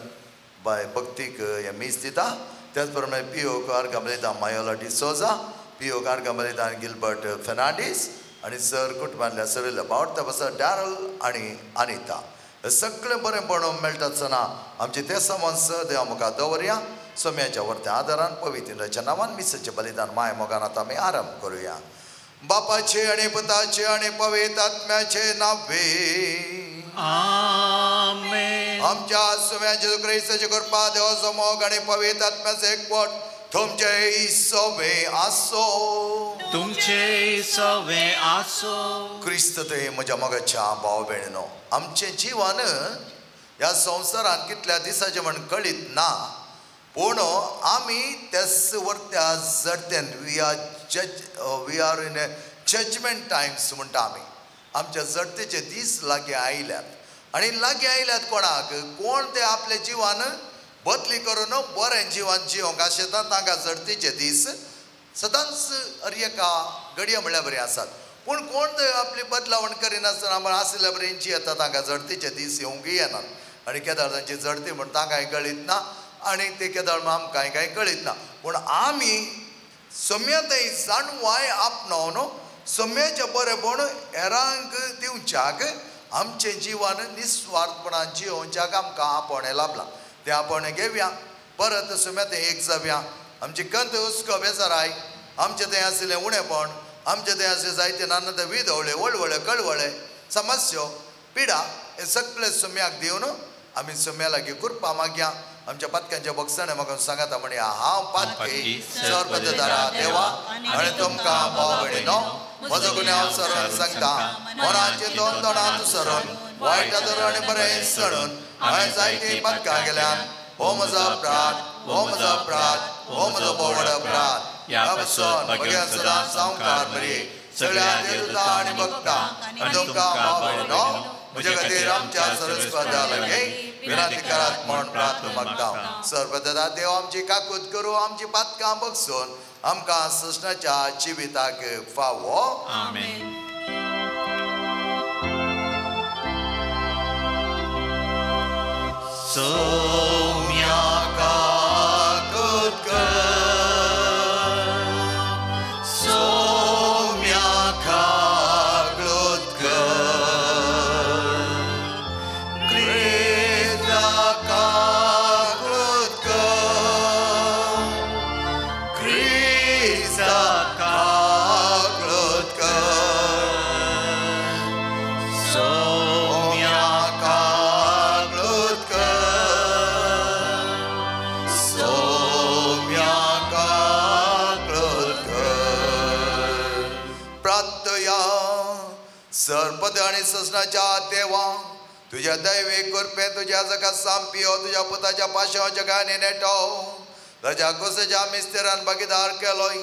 by भक्तीक हें मीस दिता. त्याच प्रमाणे पियोक अर्घा बलिदान मायोला डिसोजा पियोक अर्घा बलिदान गिलबर्ट फेर्नांडीस आनी सर कुटुंबांतल्या सरिल्ल्या बावडता बसा डॅरल आनी अनिता हे सगळें बरेंपण मेळटा आसतना आमचे ते समज देवा मुखार दवरया. सोम्याच्या वरत्या आदारान पवित्राच्या नांवान मिसाचें बलिदान माय मोगान आतां आमी आरंभ करुया. बापाचे आनी पुताचे आनी पवित्र आत्म्याचे नांवे आमेन. आमच्या सोम्या जेजू क्रिस्ताची कृपा देवाचो मोग आनी पवित्र आत्म्याचो एकवट तुमचे सवे आसो तुमचे सवे आसो. क्रिस्त ते म्हज्या मोगाच्या भाव भयणीनो आमचें जिवन ह्या संवसारांत कितल्या दिसाचें म्हण कळीत ना पूण आमी त्याच वरत्या जडतेन we are in a judgement times म्हणटा आमी. आमच्या जडतेचे दीस लागीं आयल्यात आनी लागीं आयल्यात कोणाक कोण ते आपल्या जिवान बदली करून बरें जिवन जिवंक आशेता तांकां जडतेचे दीस सदांच हर एका घडये म्हणल्यार बरें आसात. पूण कोण ते आपली बदलावण करिनासतना म्हण आशिल्ल्या बरें जियेता तांकां जडतेचे दीस येवंकय येनात आनी केदाळ तांची जडती म्हण तांकांय कळीत ना आनी ते केदाळ म्हण आमकांय कांय कळीत ना. पूण आमी सम्यताय जाणवाय आपणावन सम्याचें बरेंपण हेरांक दिवच्याक आमचें जिवन निस्वार्थपणान जियोवच्याक आमकां आपोवणें लाभलां तें आपोवणें घेवया. परत सुम्या एक जावया. आमची कंत हुस्को बेजाराय आमचें थंय आशिल्लें उणेपण आमचें थंय आशिल्लें जायते नानद विदवळे वळवळे कळवळे समस्यो पिडा हें सगळें सुम्याक दिवन आमी सुम्या लागीं कृपा मागया. आमच्या पातक्यांच्या बक्षाणे म्हाका सांगाता म्हणया हांव पातकी सर्वपददारा देवा आनी तुमकां भाव भयणीनो म्हजो गुन्यांव सरून सांगता मनाचे दोन तोंडांत सरून वायट दर आनी बरें सडून हांवें जायतीं पातकां केल्यान. हो म्हजो अपराध हो म्हजो अपराध हो म्हजो भोव अपराध. ह्या पासून भगेन सदां सावकार बरी सगळ्या देवता आनी भक्ता आनी तुमकां भाव भयणीनो म्हजे खातीर आमच्या सरस्पदा लागीं विनंती करात म्हूण प्रार्थना मागता. सर्वदा देव आमची काकूत करूं आमची पातकां बगसून आमकां सृष्णाच्या जिविताक फावो. आमेन. सोम्या काकूत कर सोम्या काकूत कर क्रिस्ता काकूत कर क्रिस्ता काकूत कर सोम्या काकूत कर प्रार्थया सरपद आनी ससनाच्या देवा तुज्या दैवी कृपे तुज्या जगा सामपियो तुज्या पुताच्या पाशांव जगाने नेटो ताच्या कुसाच्या मिस्तेरान भागीदार केलोय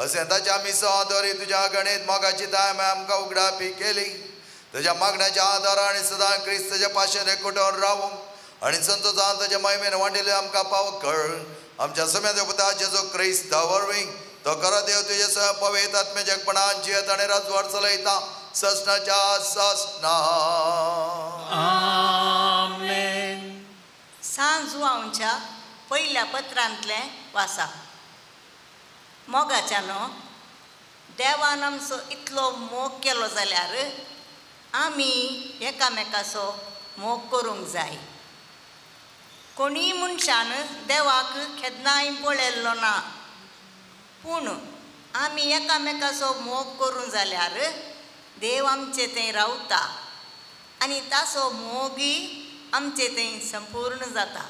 अशें ताच्या मिसां दरी तुज्या गणीत मोगाची दायम आमकां उगडापी केली तुज्या मागण्याच्या आदार आनी सदां क्रिस्ताच्या पाशेन एकवटून रावूंक आनी संतोषान ताच्या महिमेन वांटिल्ले आमकां पाव कर आमच्या सम्याच्या पुता जेजू क्रिस्ता वरवीं तो खरो देव तुजे स्वयं पवित्र आत्म्याच्या एकपणान जियेत आनी राजवाड चलयता ससनाच्या ससना. आमेन. सान जुआंवच्या पयल्या पत्रांतलें वासा. मोगाच्यानो देवान आमचो इतलो मोग केलो जाल्यार आमी एकामेकाचो मोग करूंक जाय. कोणीय मनशान देवाक केन्नाय पळयल्लो ना, पूण आमी एकामेकाचो मोग करूंक जाल्यार देव आमचे थंय रावता आनी ताचो मोगूय आमचे थंय संपूर्ण जाता.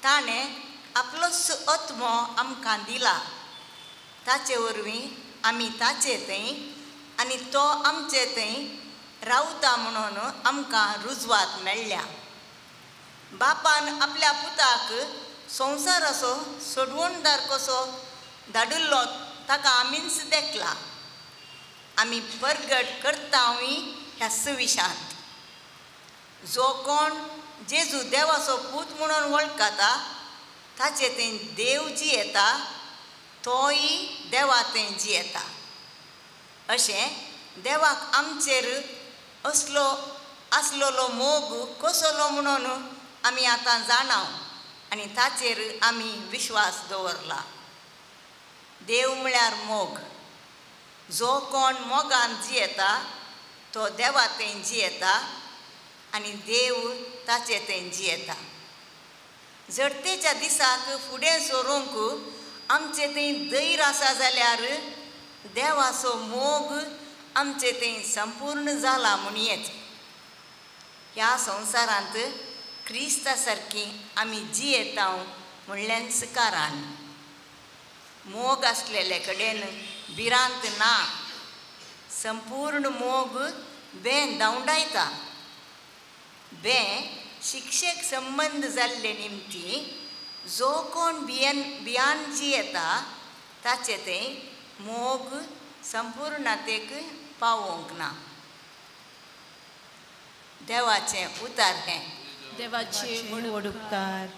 ताणें आपलोच आत्मो आमकां दिला, ताचे वरवीं आमी ताचे थंय आनी तो आमचे थंय रावता म्हणून आमकां रुजवात मेळ्ळ्या. बापान आपल्या पुताक संवसाराचो सोडवणदार कसो धाडिल्लो ताका आमीच देखला. आमी परगट करतावूय ह्या सुविशांत. जो कोण जेजू देवाचो पूत म्हणून वळखता ताचे थंय देव जियेता, तोय देवा थंय जियेता. अशें देवाक आमचेर असलो आसलेलो मोग कसलो म्हणून आमी आतां जाणाव आनी ताचेर आमी विश्वास दवरला. देव म्हळ्यार मोग. जो कोण मोगान जियेता तो देवा थंय जियेता आनी देव ताचे थंय जियेता. जडतेच्या दिसाक फुडें सरूंक आमचे थंय धैर्य आसा जाल्यार देवाचो मोग आमचे थंय संपूर्ण जाला म्हणयेच. ह्या संवसारांत क्रिस्ता सारकी आमी जियेता म्हणलेंच कारण. मोग आसलेले कडेन भिरांत ना. संपूर्ण मोग बें धांवडायता. बें शिक्षेक संबंद जाल्ले निमती जो कोण भियान जियेता ताचे थंय मोग संपूर्णतेक पावोवंक ना. देवाचें उतार हें. देवाचे व्हड उपकार.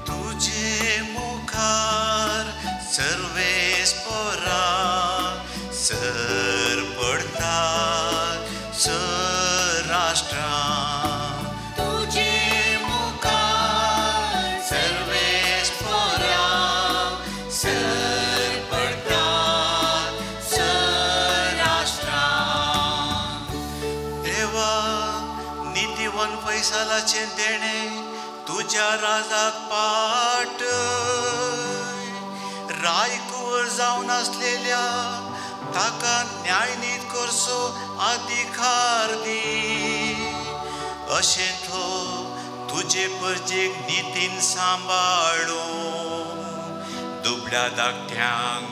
तुझे मुखार सर्वेस पोरा सर पडतात सर राष्ट्रां. तुझे मुखार सर्वेस पोरा सर पडतात सर राष्ट्रां. देवा नितीवन फैसलाचें देणें तुज्या राजाक पाट रायकुवर जावन आसलेल्या ताका न्यायनीत करचो अधिकार दी. अशें तो तुजे परजेक नितीन सांबाळूं दुबळ्या धाकट्यांक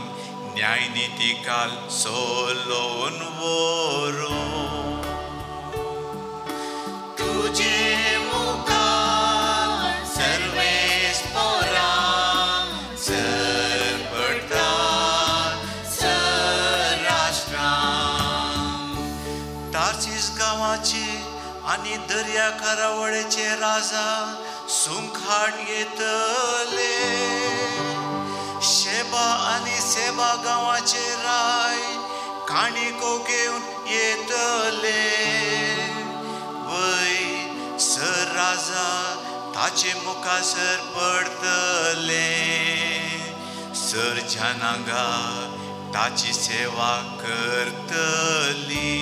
न्यायनिती काल सोलोवन व्हरूं. तुजे मुखार सर्वेस पोरा सर पडतात सर राष्ट्रां. तार्सीस गांवाचे आनी दर्या करावळेचे राजा सुंखाण येतले. शेबा आनी सेबा गांवाचे राय काणिको घेवन येतले. वय सर राजा ताचे मुखासर पडतले. सर जनांगा ताची सेवा करतली.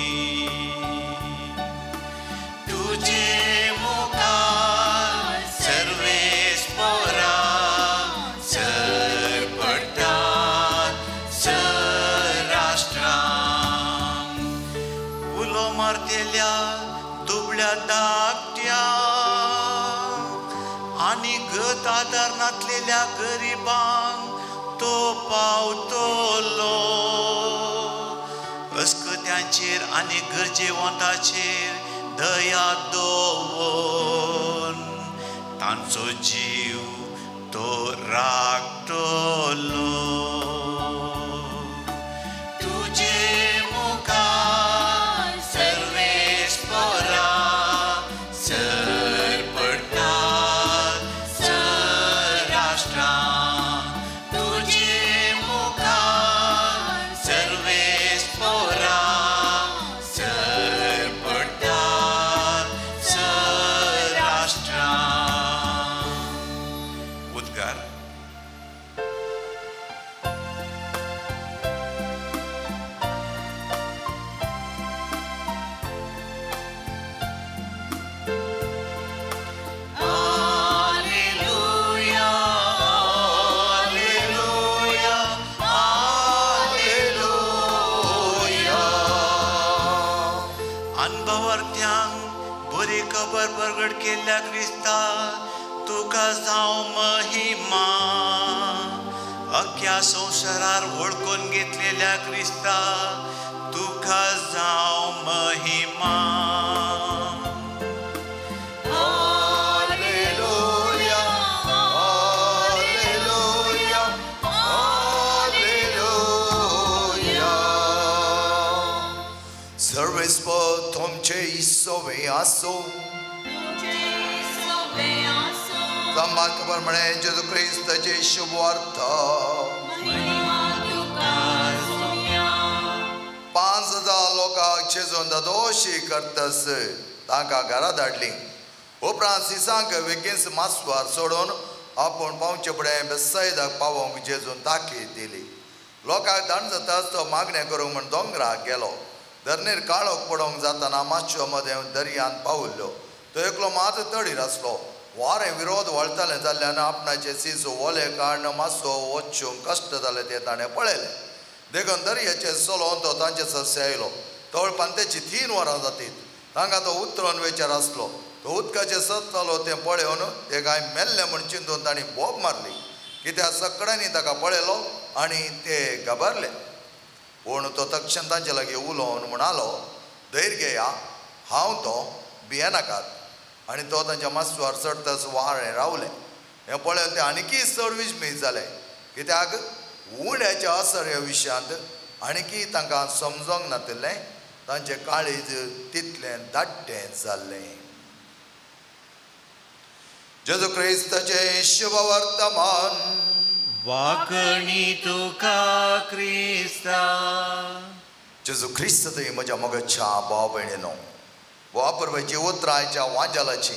तुझे मुखार सर्वेस पोरा घातलेल्या गरिबांक तो पावतलो. अस्कत्यांचेर आनी गरजेवंताचेर दया दवर तांचो जीव तो राखतलो. तुजे मुखार सर्वेस्परा सरपडटात राष्ट्रां, तुजे मुखार सर्वेस्परा सरपडटात राष्ट्रां. उद्गार. Alleluia, alleluia, alleluia. अनभवर्त्यांक बरी खबर परगट केल्ल्या क्रिस्ता तुका जावं महिमा. अख्ख्या संवसारार वळखून घेतलेल्या क्रिस्ता तुका जावं महिमा. Alleluia, alleluia, alleluia. सर्वेस्पर तुमचे इसोवे आसो. संवाद खबर म्हणे जेजू क्रिस्ताचे शुभवार्ता. 5000 लोकांक जेजून दोशी करतस तांकां घरा धाडली. उपरांत सिसांक वेगींच मासवार सोडून आपूण पावचे फुडें बेसायदाक पावोवंक जेजून ताकीद दिली. लोकांक दाण जाताच तो मागणें करूंक म्हूण दोंगराक गेलो. धरणीर काळोख पडोवंक जातना मातशो मदें दर्यांत पावल्ल्यो. तो एकलो मात तडीर आसलो. वारें विरोध वळतालें जाल्ल्यान आपणाचे सीस ओले काडून मातसो वचूंक कश्ट जाले तें ताणें पळयलें. देखून दर्याचेर चलोवन तो तांचे सरसे आयलो. तळ पांतेची 3 वरां जातीत तांकां तो उतरोन वेचेर आसलो. तो उदकाचेर सरतालो तें पळोवन ते कांय मेल्ले म्हूण चिंतून तांणी बोब मारली. कित्याक सगळ्यांनी ताका पळयलो आनी ते घाबरले. पूण तो तक्षण तांचे लागीं उलोवन म्हणालो, धैर्य घेया, हांव तो, भियेनाकात. आनी तो तांच्या मासवार चडतच वारें रावलें. हें पळोवन ते आनीकय चड विस्मीत जाले. कित्याक उण्याच्या असर ह्या विशयांत आनीकय तांकां समजोंक नातिल्लें. तांचें काळीज तितलें दाट्टें जाल्लें. जेजू क्रिस्ताचें शुभवर्तमान. वाकणी तुका क्रिस्ता. जेजू क्रिस्त तुवें म्हज्या मोगाच्या भाव भयणीनो, वापरपाची उतरांच्या वांजालाची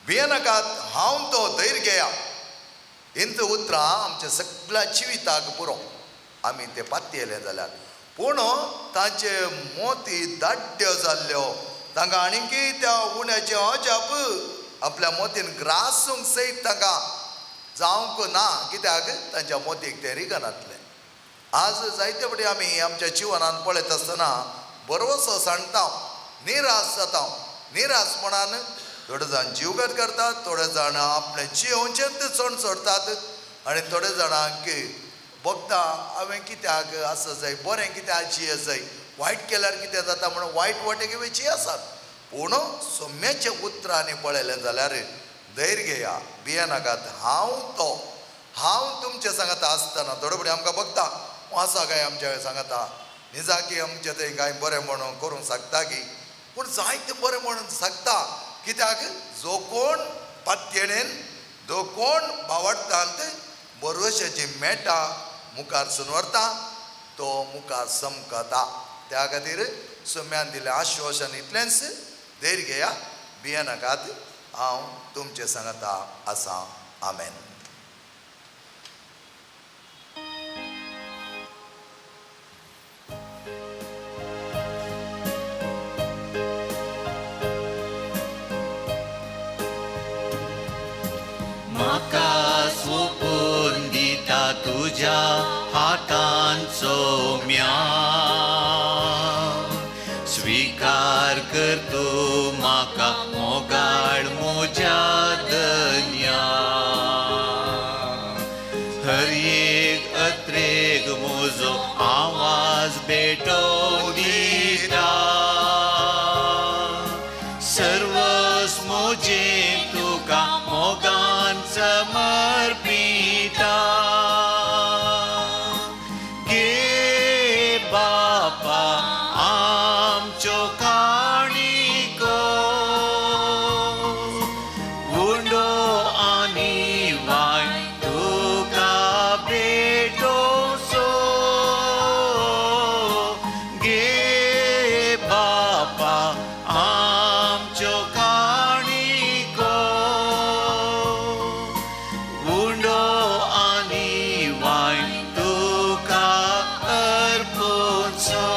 भियेनाकात, हांव तो, धैर्य घेया. इंत उतरां आमच्या सगळ्या जिविताक पुरो. आमी ते पातयेले जाल्यार पूण तांचे मोती दाट्यो जाल्ल्यो. तांकां आनीकय त्या उण्याचें अजाप आपल्या मोतीन ग्रासूंक सयत तांकां जावंक ना. कित्याक तांच्या मोतीक तें रिगनातलें. आज जायते फावटी आमी आमच्या जिवनान पळयत आसतना बरोसो सांडटा, निराश जाता. निराशपणान थोडे जाण जीवघात करतात, थोडे जाण आपलें जियोवचें चण सोडतात आनी थोडे जाणांक बगता हांवें कित्याक आसा जाय, बरें कित्याक जिये जाय, वायट केल्यार कितें जाता म्हणून वायट वाटेक वेची आसात. पूण सौम्याच्या उतरांनी पळयलें जाल्यार धैर्य घेया, भियेनाकात, हांव तो, हांव तुमचे सांगता आसतना थोडे फुडें आमकां बगता आसा काय आमच्या सांगता निजाकी आमचें थंय कांय बरें म्हणून करूंक शकता की, पूण जायतें बरें म्हणून शकता. कित्याक जो कोण पातयेणेन, जो कोण बावडटांत बरोवशाची मेटा मुखार सुनवरता तो मुखार समकता. त्या खातीर सोम्यान दिलें आश्वासन इतलेंच, धैर्य घेया, भियेनाकात, हांव तुमचे सांगता आसा. आमेन. म्हाका सोपून दिता तुज्या हातांचो म्या, स्वीकार कर तूं म्हाका मोगाळ म्हज्या धन्या. हर एक अत्रेक म्हजो आवाज भेटोवन दिता. सर्वस म्हजें तुका मोगान समर्पिता. गे बापा आमच्यो काणिको उंडो आनी वाय तुका भेटोसो. गे बापा आमच्यो काणिको उंडो आनी वाय तुका अर्पुचो.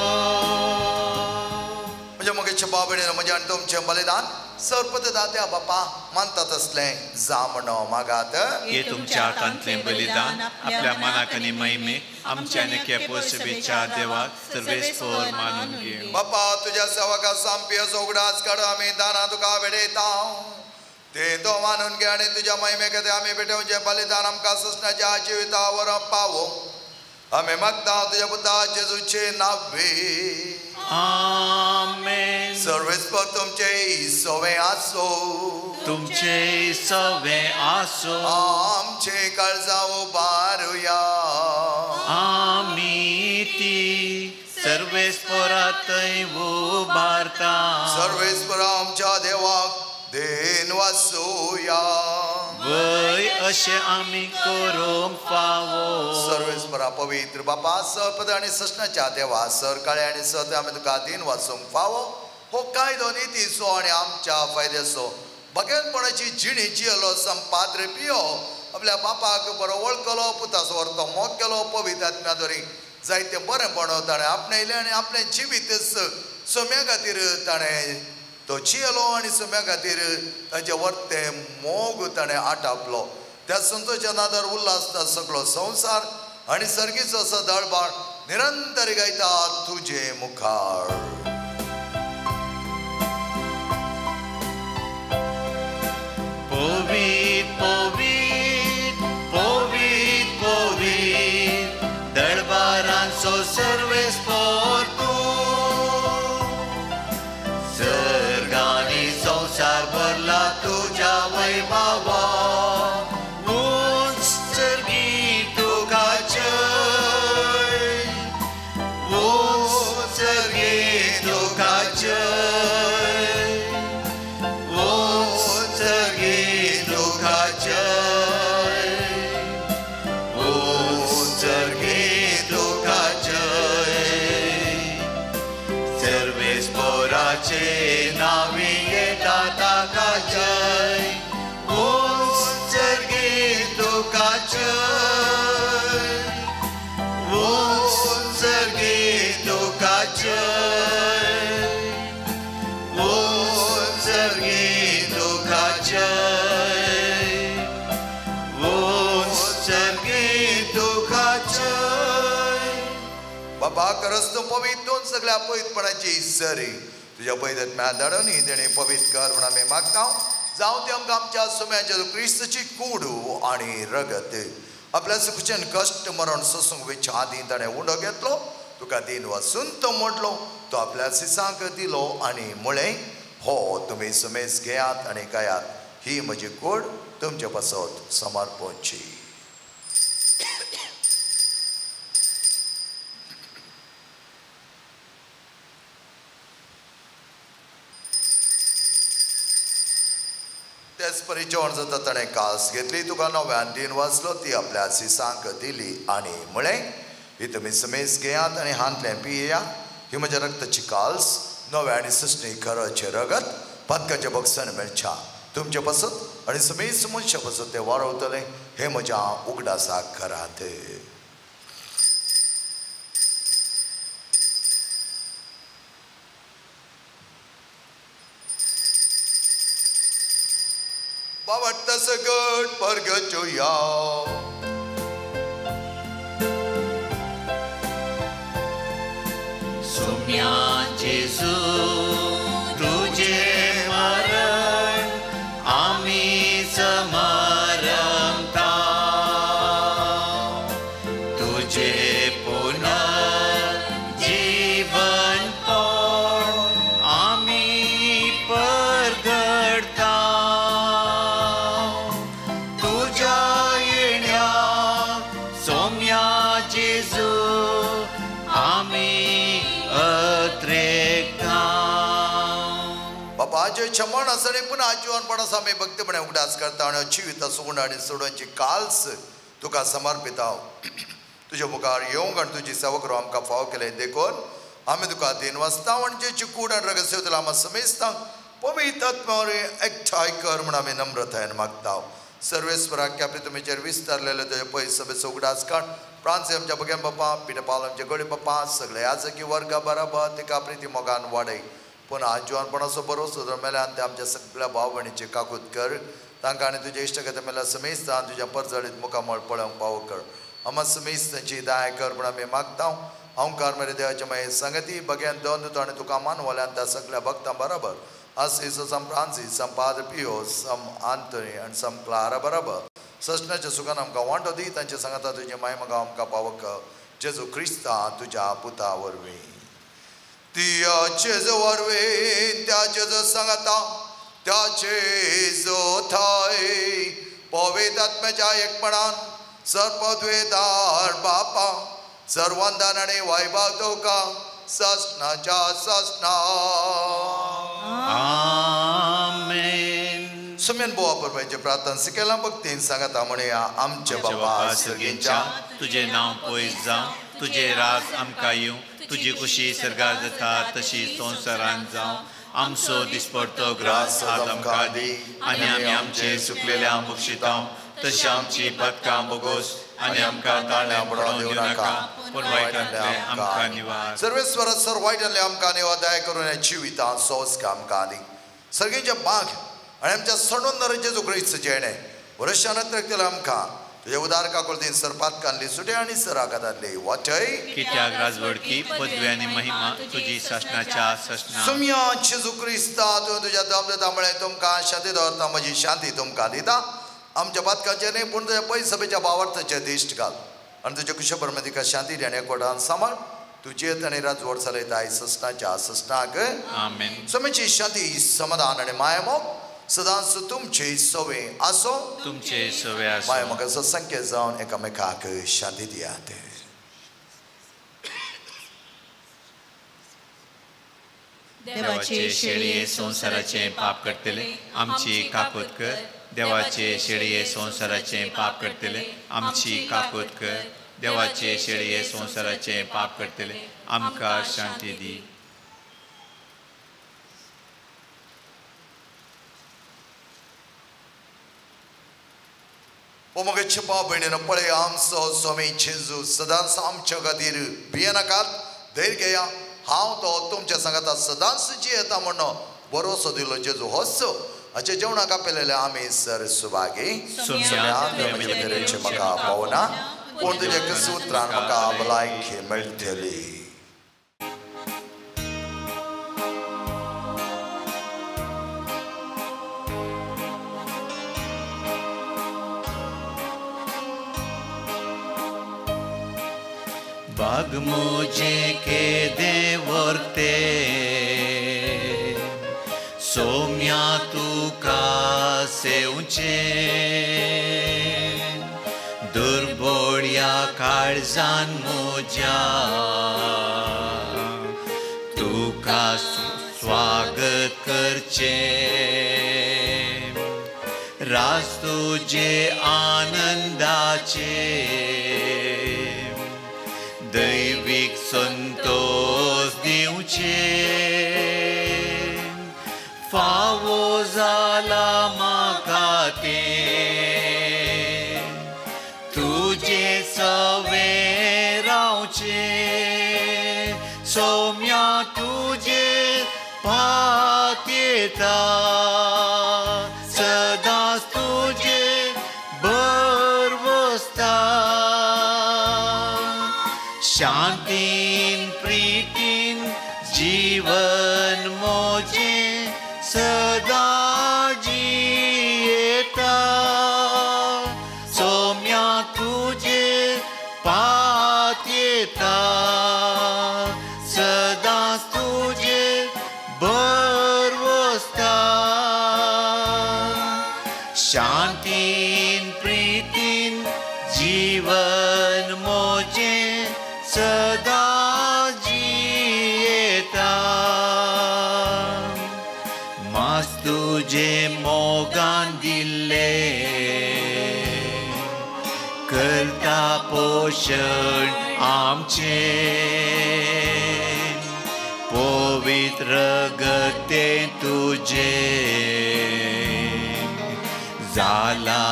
म्हज्या मोगेच्या बाबडेन म्हज्या आनी तुमचें बलिदान सरपत दात्या बापा मानता तसलें जामणो मागात. हे तुमच्या हातांतलें बलिदान आपल्या मनाक आनी महिमेक आमच्या आनी केपोसबेच्या देवाक सर्वेस्पर मानून घेवं. बापा तुज्या सेवका सामपियाचो उगडास काड आमी दानां तुका भेटयता. ते तो मानून घे आनी तुज्या महिमे खातीर आमी भेटोवचें बलिदान आमकां ससनाच्या जिविता वरं पावो. आमी मागता तुज्या पुता जेजूचे नावे. आमेन. सर्वेस्पर तुमचे सवे आसो. तुमचे सवे आसो. आमचे काळजा उबारुया. आमी ती सर्वेस्परा थंय उबारता. सर्वेस्पर आमच्या देवाक then वासुया. वय अशें आमी करूंक फावो. सर्वेस्परा पवित्र बापा सरपद आनी ससनाच्या देवा सर काळे आनी सत आमी तुका then वाचूंक फावो. हो कायदो नितीचो आनी आमच्या फायद्याचो बगेनपणाची जिणी जियेलो संपाद्रे पियो आपल्या बापाक बरो वळखलो पुताचो वरतो मोग केलो पवित्र आत्म्या दोरी जायते बरेंपण ताणें आपणायलें आनी आपलें जिवीत सम्या खातीर ताणें तो जियेलो आनी सम्या खातीर ताचे वर्ते मोग ताणें आटापलो. त्या संतोच्या नादार उल्हासता सगळो संवसार आनी सर्गीचो असो दळबाळ निरंतर गायता तुजे मुखार. पवीत पवीत पवीत पवीत दळबारांचो सर्वेस्पर तूं. सर्गांनी संवसार भरला तुज्या वैभवान. उंच सर्गी तुका जय. उंच सर्गी तुका जय. उंच सर्गी तुका जय. उंच सर्गी तुका जय. सर्वेस्पराचे नांवी येता ताका जय. उंच सर्गी तुका जय. उंच सर्गी तुका जय. उंच सर्गी तुका जय. उंच सर्गी तुका जय. बाबा करस तूं पवित्र दोन सगळ्या पवित्रपणाची सरी तुज्या पवित्र धाडून ही देणे पवित्र कर म्हूण आमी मागता. जावं ते आमकां आमच्या सुम्याच्या क्रिस्तची कूड आनी रगत आपल्या सुखचेन कश्ट मरण सोसूंक वेच्या आदीं ताणें उंडो घेतलो तुका दिन वासून तो म्हटलो तो आपल्या सिसांक दिलो आनी म्हळें हो तुमी सुमेस घेयात आनी खायात ही म्हजी कूड तुमचे पासत समर्पणची. तेच परी जेवण जाता ताणें कास घेतली तुका नव्यान दिन वाचलो ती आपल्या सिसांक दिली आनी म्हळें ही तुमी समेस घेयात आनी हांतलें पियेयात ही म्हज्या रक्ताची काल्स नव्या आनी सृश्टी खरचें रगत पातकाचें बक्षण मेळच्या तुमचे पासत आनी समेस मनशा पासत तें वाडवतलें हें म्हज्या उगडासाक करात. बावडता सगट परगचोया. सुम्या जेजू तुझे मरण आमी समरमता. जेजू आमी अत्रेकता. बापाचे छमण आसणे पुन्हा आजीवनपणास आमी भक्तीपणे उगडास करता आनी जिविता सुगुण आनी सोडोवची काल्स तुका समर्पिता. तुज्या मुखार येवंक आनी तुजी सेवा करूं आमकां फाव केलें देखून आमी तुका दिन वाचता आनी जेची कूड आनी रगत आमकां समेस्तां पवित्र आत्म्या एकठांय कर म्हूण आमी नम्रतायेन मागता. सर्वेस्वराक आपले तुमचेर विस्तारलेले तुजे पयस सभेचो उगडास काड. फ्रांसी आमच्या बग्यान बापा, पिटपाल आमच्या गडी बापा, सगळे याजकी वर्गा बराबर तिका प्रिती मोगान वाडय. पुन्हा जिवनपणाचो बरोसो जर मेल्यान ते आमच्या सगळ्या भाव भयणीची काकूत कर. तांकां आनी तुज्या इश्टगत मेल्या समेस्तां तुज्या परजळीत मुखामळ पळोवंक पावो कर. आमा समेस्तांची दया कर म्हूण आमी मागता. ओंकार मेरे देवाचे मागीर संगती बग्यान दोन दिता आनी तुका मानवल्यान त्या सगळ्या भक्तां बराबर आसीस, सम फ्रांसीस, सम पाद्र पियो, सम आंतोनी आनी सम क्लारा बराबर ससनाच्या सुखान आमकां वांटो दी. तांचे सांगता तुजे माय म्हाका आमकां पावक जेजू क्रिस्ता तुज्या पुता वरवीं. तिया जेजू वरवीं त्या जेजू सांगता त्या जेजू थंय पवित्र आत्म्याच्या एकपणान सर्पद्वेदार बापा सर्वंदान आनी वैभव तुका ससनाच्या ससना. आमेन. सुमेन बोवा परबाचे प्रार्थना शिकयला भक्तीन सांगता म्हणया. आमचे बाबा सर्गींच्या, तुजें नांव पयस जावं, तुजें राज आमकां येवं, तुजी खुशी सर्गार जाता तशी संवसारान जावं. आमचो दिसपडतो ग्रास आज आमकां दी आनी आमी आमचे सुकलेल्या बक्षितां तशी आमची पदकां बोगोस आनी आमकां ताळ्या पडोवन दिवं नाका पूण वायटांतलें आमकां निवार. सर्वेस्वर सर वायटांतलें आमकां निवार दया करून ह्या जिवितांत सोंसका आमकां दी. सर्गींच्या बाग आनी आमच्या सणून नरेचें क्रिस्त जेणें वर्षानंतर केलं आमकां तुज्या उदार काकुळतीन सरपात काडली सुटे आनी सराकातातली वाटय. कित्याक राजवडकी पदवी आनी महिमा तुजी सासणाच्या सासणा. सुम्या जेजू क्रिस्ता तुवें तुज्या दम म्हळें तुमकां शांती दवरता, म्हजी शांती तुमकां दिता. आमच्या पातकांचें न्ही पूण तुज्या पयस सभेच्या भावार्थाचें दिश्ट घाल आनी तुज्या कुशे परमे तिका शांती दी आनी एकवटान सांबाळ. तुजें आनी राजवड चलयता ससनाच्या ससनाक. आमेन. समेची शांती समाधान आनी मायामोग सदांच तुमचे सवे आसो. तुमचे सवे आसो. माया म्हाका संकेत जावन एकामेकाक शांती दियात. देवाचे शेळये संवसाराचें पाप करतले आमची काकूत कर. देवाचे शेळये संवसाराचें पाप करतले आमची काकूत कर. देवाचे शेळये संवसाराचें पाप करतले आमकां शांती दी. ओ म्हगे भाव भयणीनो पळय आमचो स्वामी जेजू सदांच आमच्या खातीर भियेनाकात, धैर्य घेया, हांव तो तुमच्या सांगाता सदांच जियेता म्हणून भरोसो दिलो जेजू होच. हाचे जेवणाक आपयलेले आमी सर सुभागी. म्हाका पावना पूण तुज्या कसो उतरान म्हाका भलायकी मेळटली. बाग मुझे के देवर्ते सोम्या तुका सेवचे दुर्बोड्या काळजान म्हज्या तुका स्वागत करचें राज तुजे आनंदाचे दैवीक संतोष दिवचे फावो जाला म्हाका तें तुजे सवें रावचें सौम्या तुजे पातयेता सदांच तुजे भरवसता शांतीन प्रीतीन जीवन मोजे सदा जियेता सौम्या तुजे पातयेता सदांच तुजे भरवसता शांतीन प्रीतीन जीवन मोजे करता पोशण आमचें पवित्र गते तुझे जाला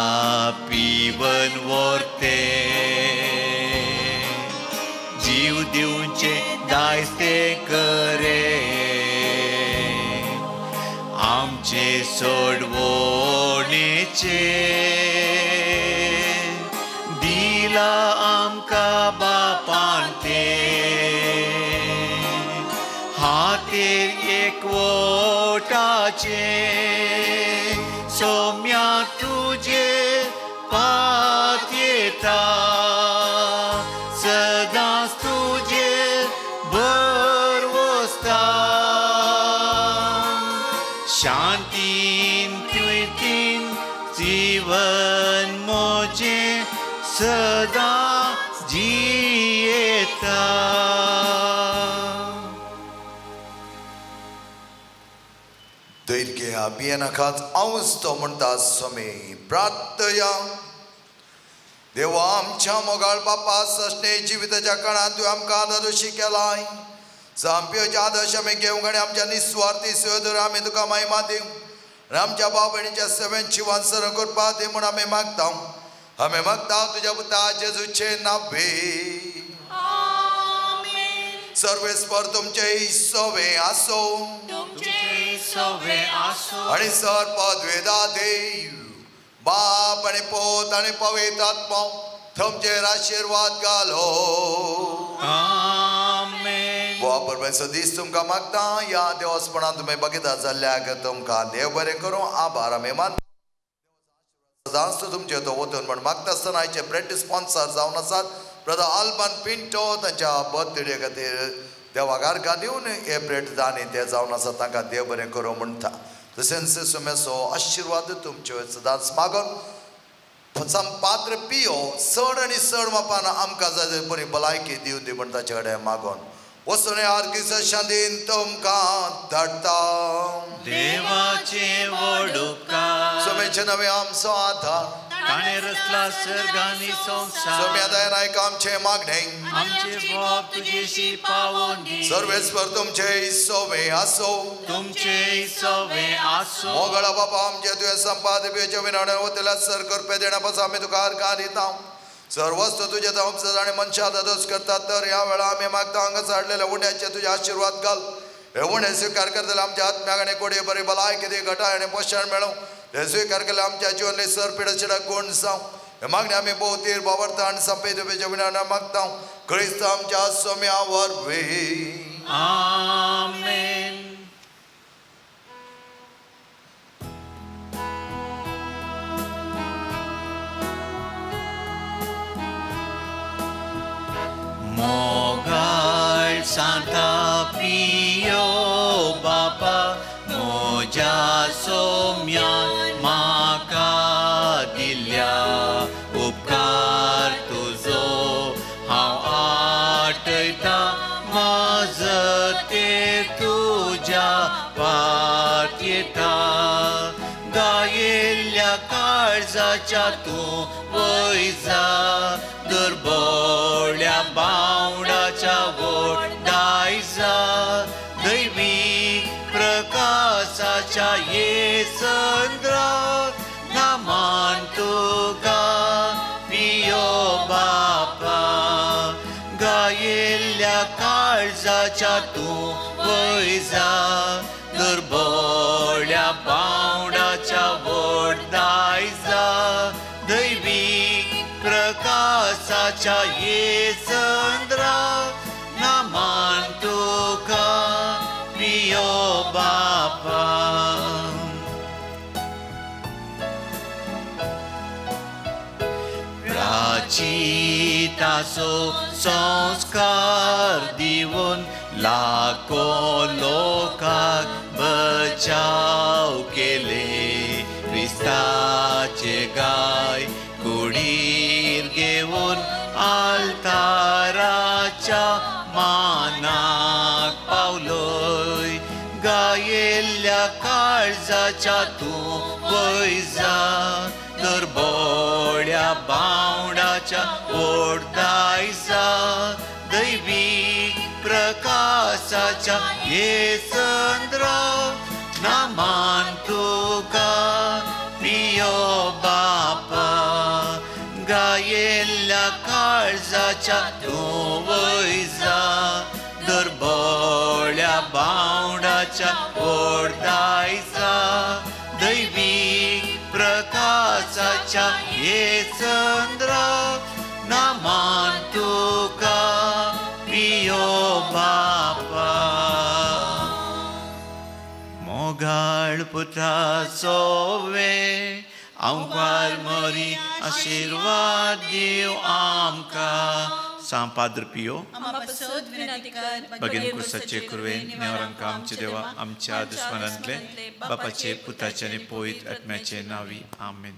पिवन वर्ते जीव दिवचे दायते करे आमचे सोडवणेचे दिला आमकां बापान ते हातेर एकवटाचे सोम्या तुझे पातयेता सदांच तुझे भरवसता शांतीन तुयतीन जीवन मोजे सदां जियेता. दैर्घ्य अभियानाखात हांवच तो म्हणटा स्वामी प्रार्थया. देवा आमच्या मोगाळ बापा सस्ने जिविताच्या काळांत तुवें आमकां आदर्शी केलाय. सामप्योचे आदर्श आमी घेवंक आनी आमच्या निस्वार्थी सेवेदर आमी तुका महिमा दिवं आनी आमच्या भाव भयणीच्या सेवेन शिवान सर करपा दी म्हूण आमी मागता. आमी मागता तुज्या पुता जेजूचे नावे. सर्वेस्पर तुमचे सोवे आसो आनी सर पदवेदा देव बाप आनी पोत आनी पवित्र आत्मो तुमचेर आशिर्वाद घालो. परमेश्वर दीस तुमकां मागता ह्या देवस्पणान तुमी बघिता जाल्ल्याक तुमकां देव बरें करूं. आभार आमी मानता. सदांच तुमचे तो वतून म्हण मागता आसतना आयचे ब्रेड स्पॉन्सर जावन आसात ब्रदर आल्बन पिंटो तांच्या बर्थडे खातीर देवाक आर्गां दिवन हे ब्रेड दानी ते जावन आसात तांकां देव बरें करूं म्हणटा. तशेंच सुमेसो आशिर्वाद तुमच्यो सदांच मागून पात्र पियो चड आनी चड मापान आमकां जाय बरी भलायकी दिवन दी म्हण ताचे कडेन मागून वचून आर्गीस शांतीन तुमकां धाडटा. देवाचे व्हड उपकार सोम्याचे नवे आमचो आधार ताणें रचला सर्ग आनी संवसार. सोम्या दयान आयक आमचें मागणें आमचे बाप तुजेशी पावोवन दी. सर्वेस्पर तुमचे सोवे आसो तुमचे सोवे आसो. मोगळा बापा आमचे तुवें संपाद पिवचे विनाडे वतल्या सर करपे देणा पासून आमी तुका आर्गां दिता. सर्वस्व तुजे वंशज आनी मनशां दादोस करतात तर ह्या वेळा आमी मागता हांगा हाडलेल्या उण्याचे तुजे आशिर्वाद घाल. हे उणे स्विकार करतले आमच्या आत्म्याक आनी कोडये बरी भलायकी दी घटाय आनी पोशण मेळूं. हे स्विकार केले आमच्या जिवनले सर पिडशिडा गुण जावं. हे मागणी आमी भोवतीर बावरता आनी संपे तुजेच्या विनान मागता क्रिस्त आमच्या सोम्या वरवीं. आमेन. मोगाळ सांता पियो बापा म्हज्या सोम्यान म्हाका दिल्या उपकार तुजो हांव आठयता माजतेर तुज्या पातयेता गायेल्ल्या काळजाच्या तूं वयजा दुर्बोळ्या बावडाच्या वोडायजा दैवी प्रकाशाच्या ये संद्रा नामान तुका पियो बापा गायेल्ल्या काळजाच्या तूं वयजा दुर्बोळ्या बावडाच्या वोडायजा दैवी प्रकाशाच्या ये चंद्रा नामान तुका पियो बापा. प्राचितासो संस्कार दिवन लाखो लोकांक बचाव केले क्रिस्ताचे गाय कुडीर घेवन आल्ताराच्या मानाक पावलोय गायेल्ल्या काळजाच्या तूं वयजा दुर्बोळ्या दुर्बोळ्या बावडाच्या ओडदायजा दैवी प्रकाशाच्या हे चंद्रा नामान तुका पियो बापा गायेल्ल्या काळजाच्या तूं वयजा दुर्बोळ्या बावडाच्या ओडदायजा दैवी प्रकाशाच्या हे चंद्रा नामान तुका पियो बापा. मोगाळ पुताचो वे आंवकार मरी आशिर्वाद दिव आमकां. सांव पाद्र पियो बगेन कुसाचे कुरवेन नेवरांका आमचे देवा आमच्या दुस्मनांतले बापाचे पुताचे आनी पवित्र आत्म्याचे नांवी आमेन.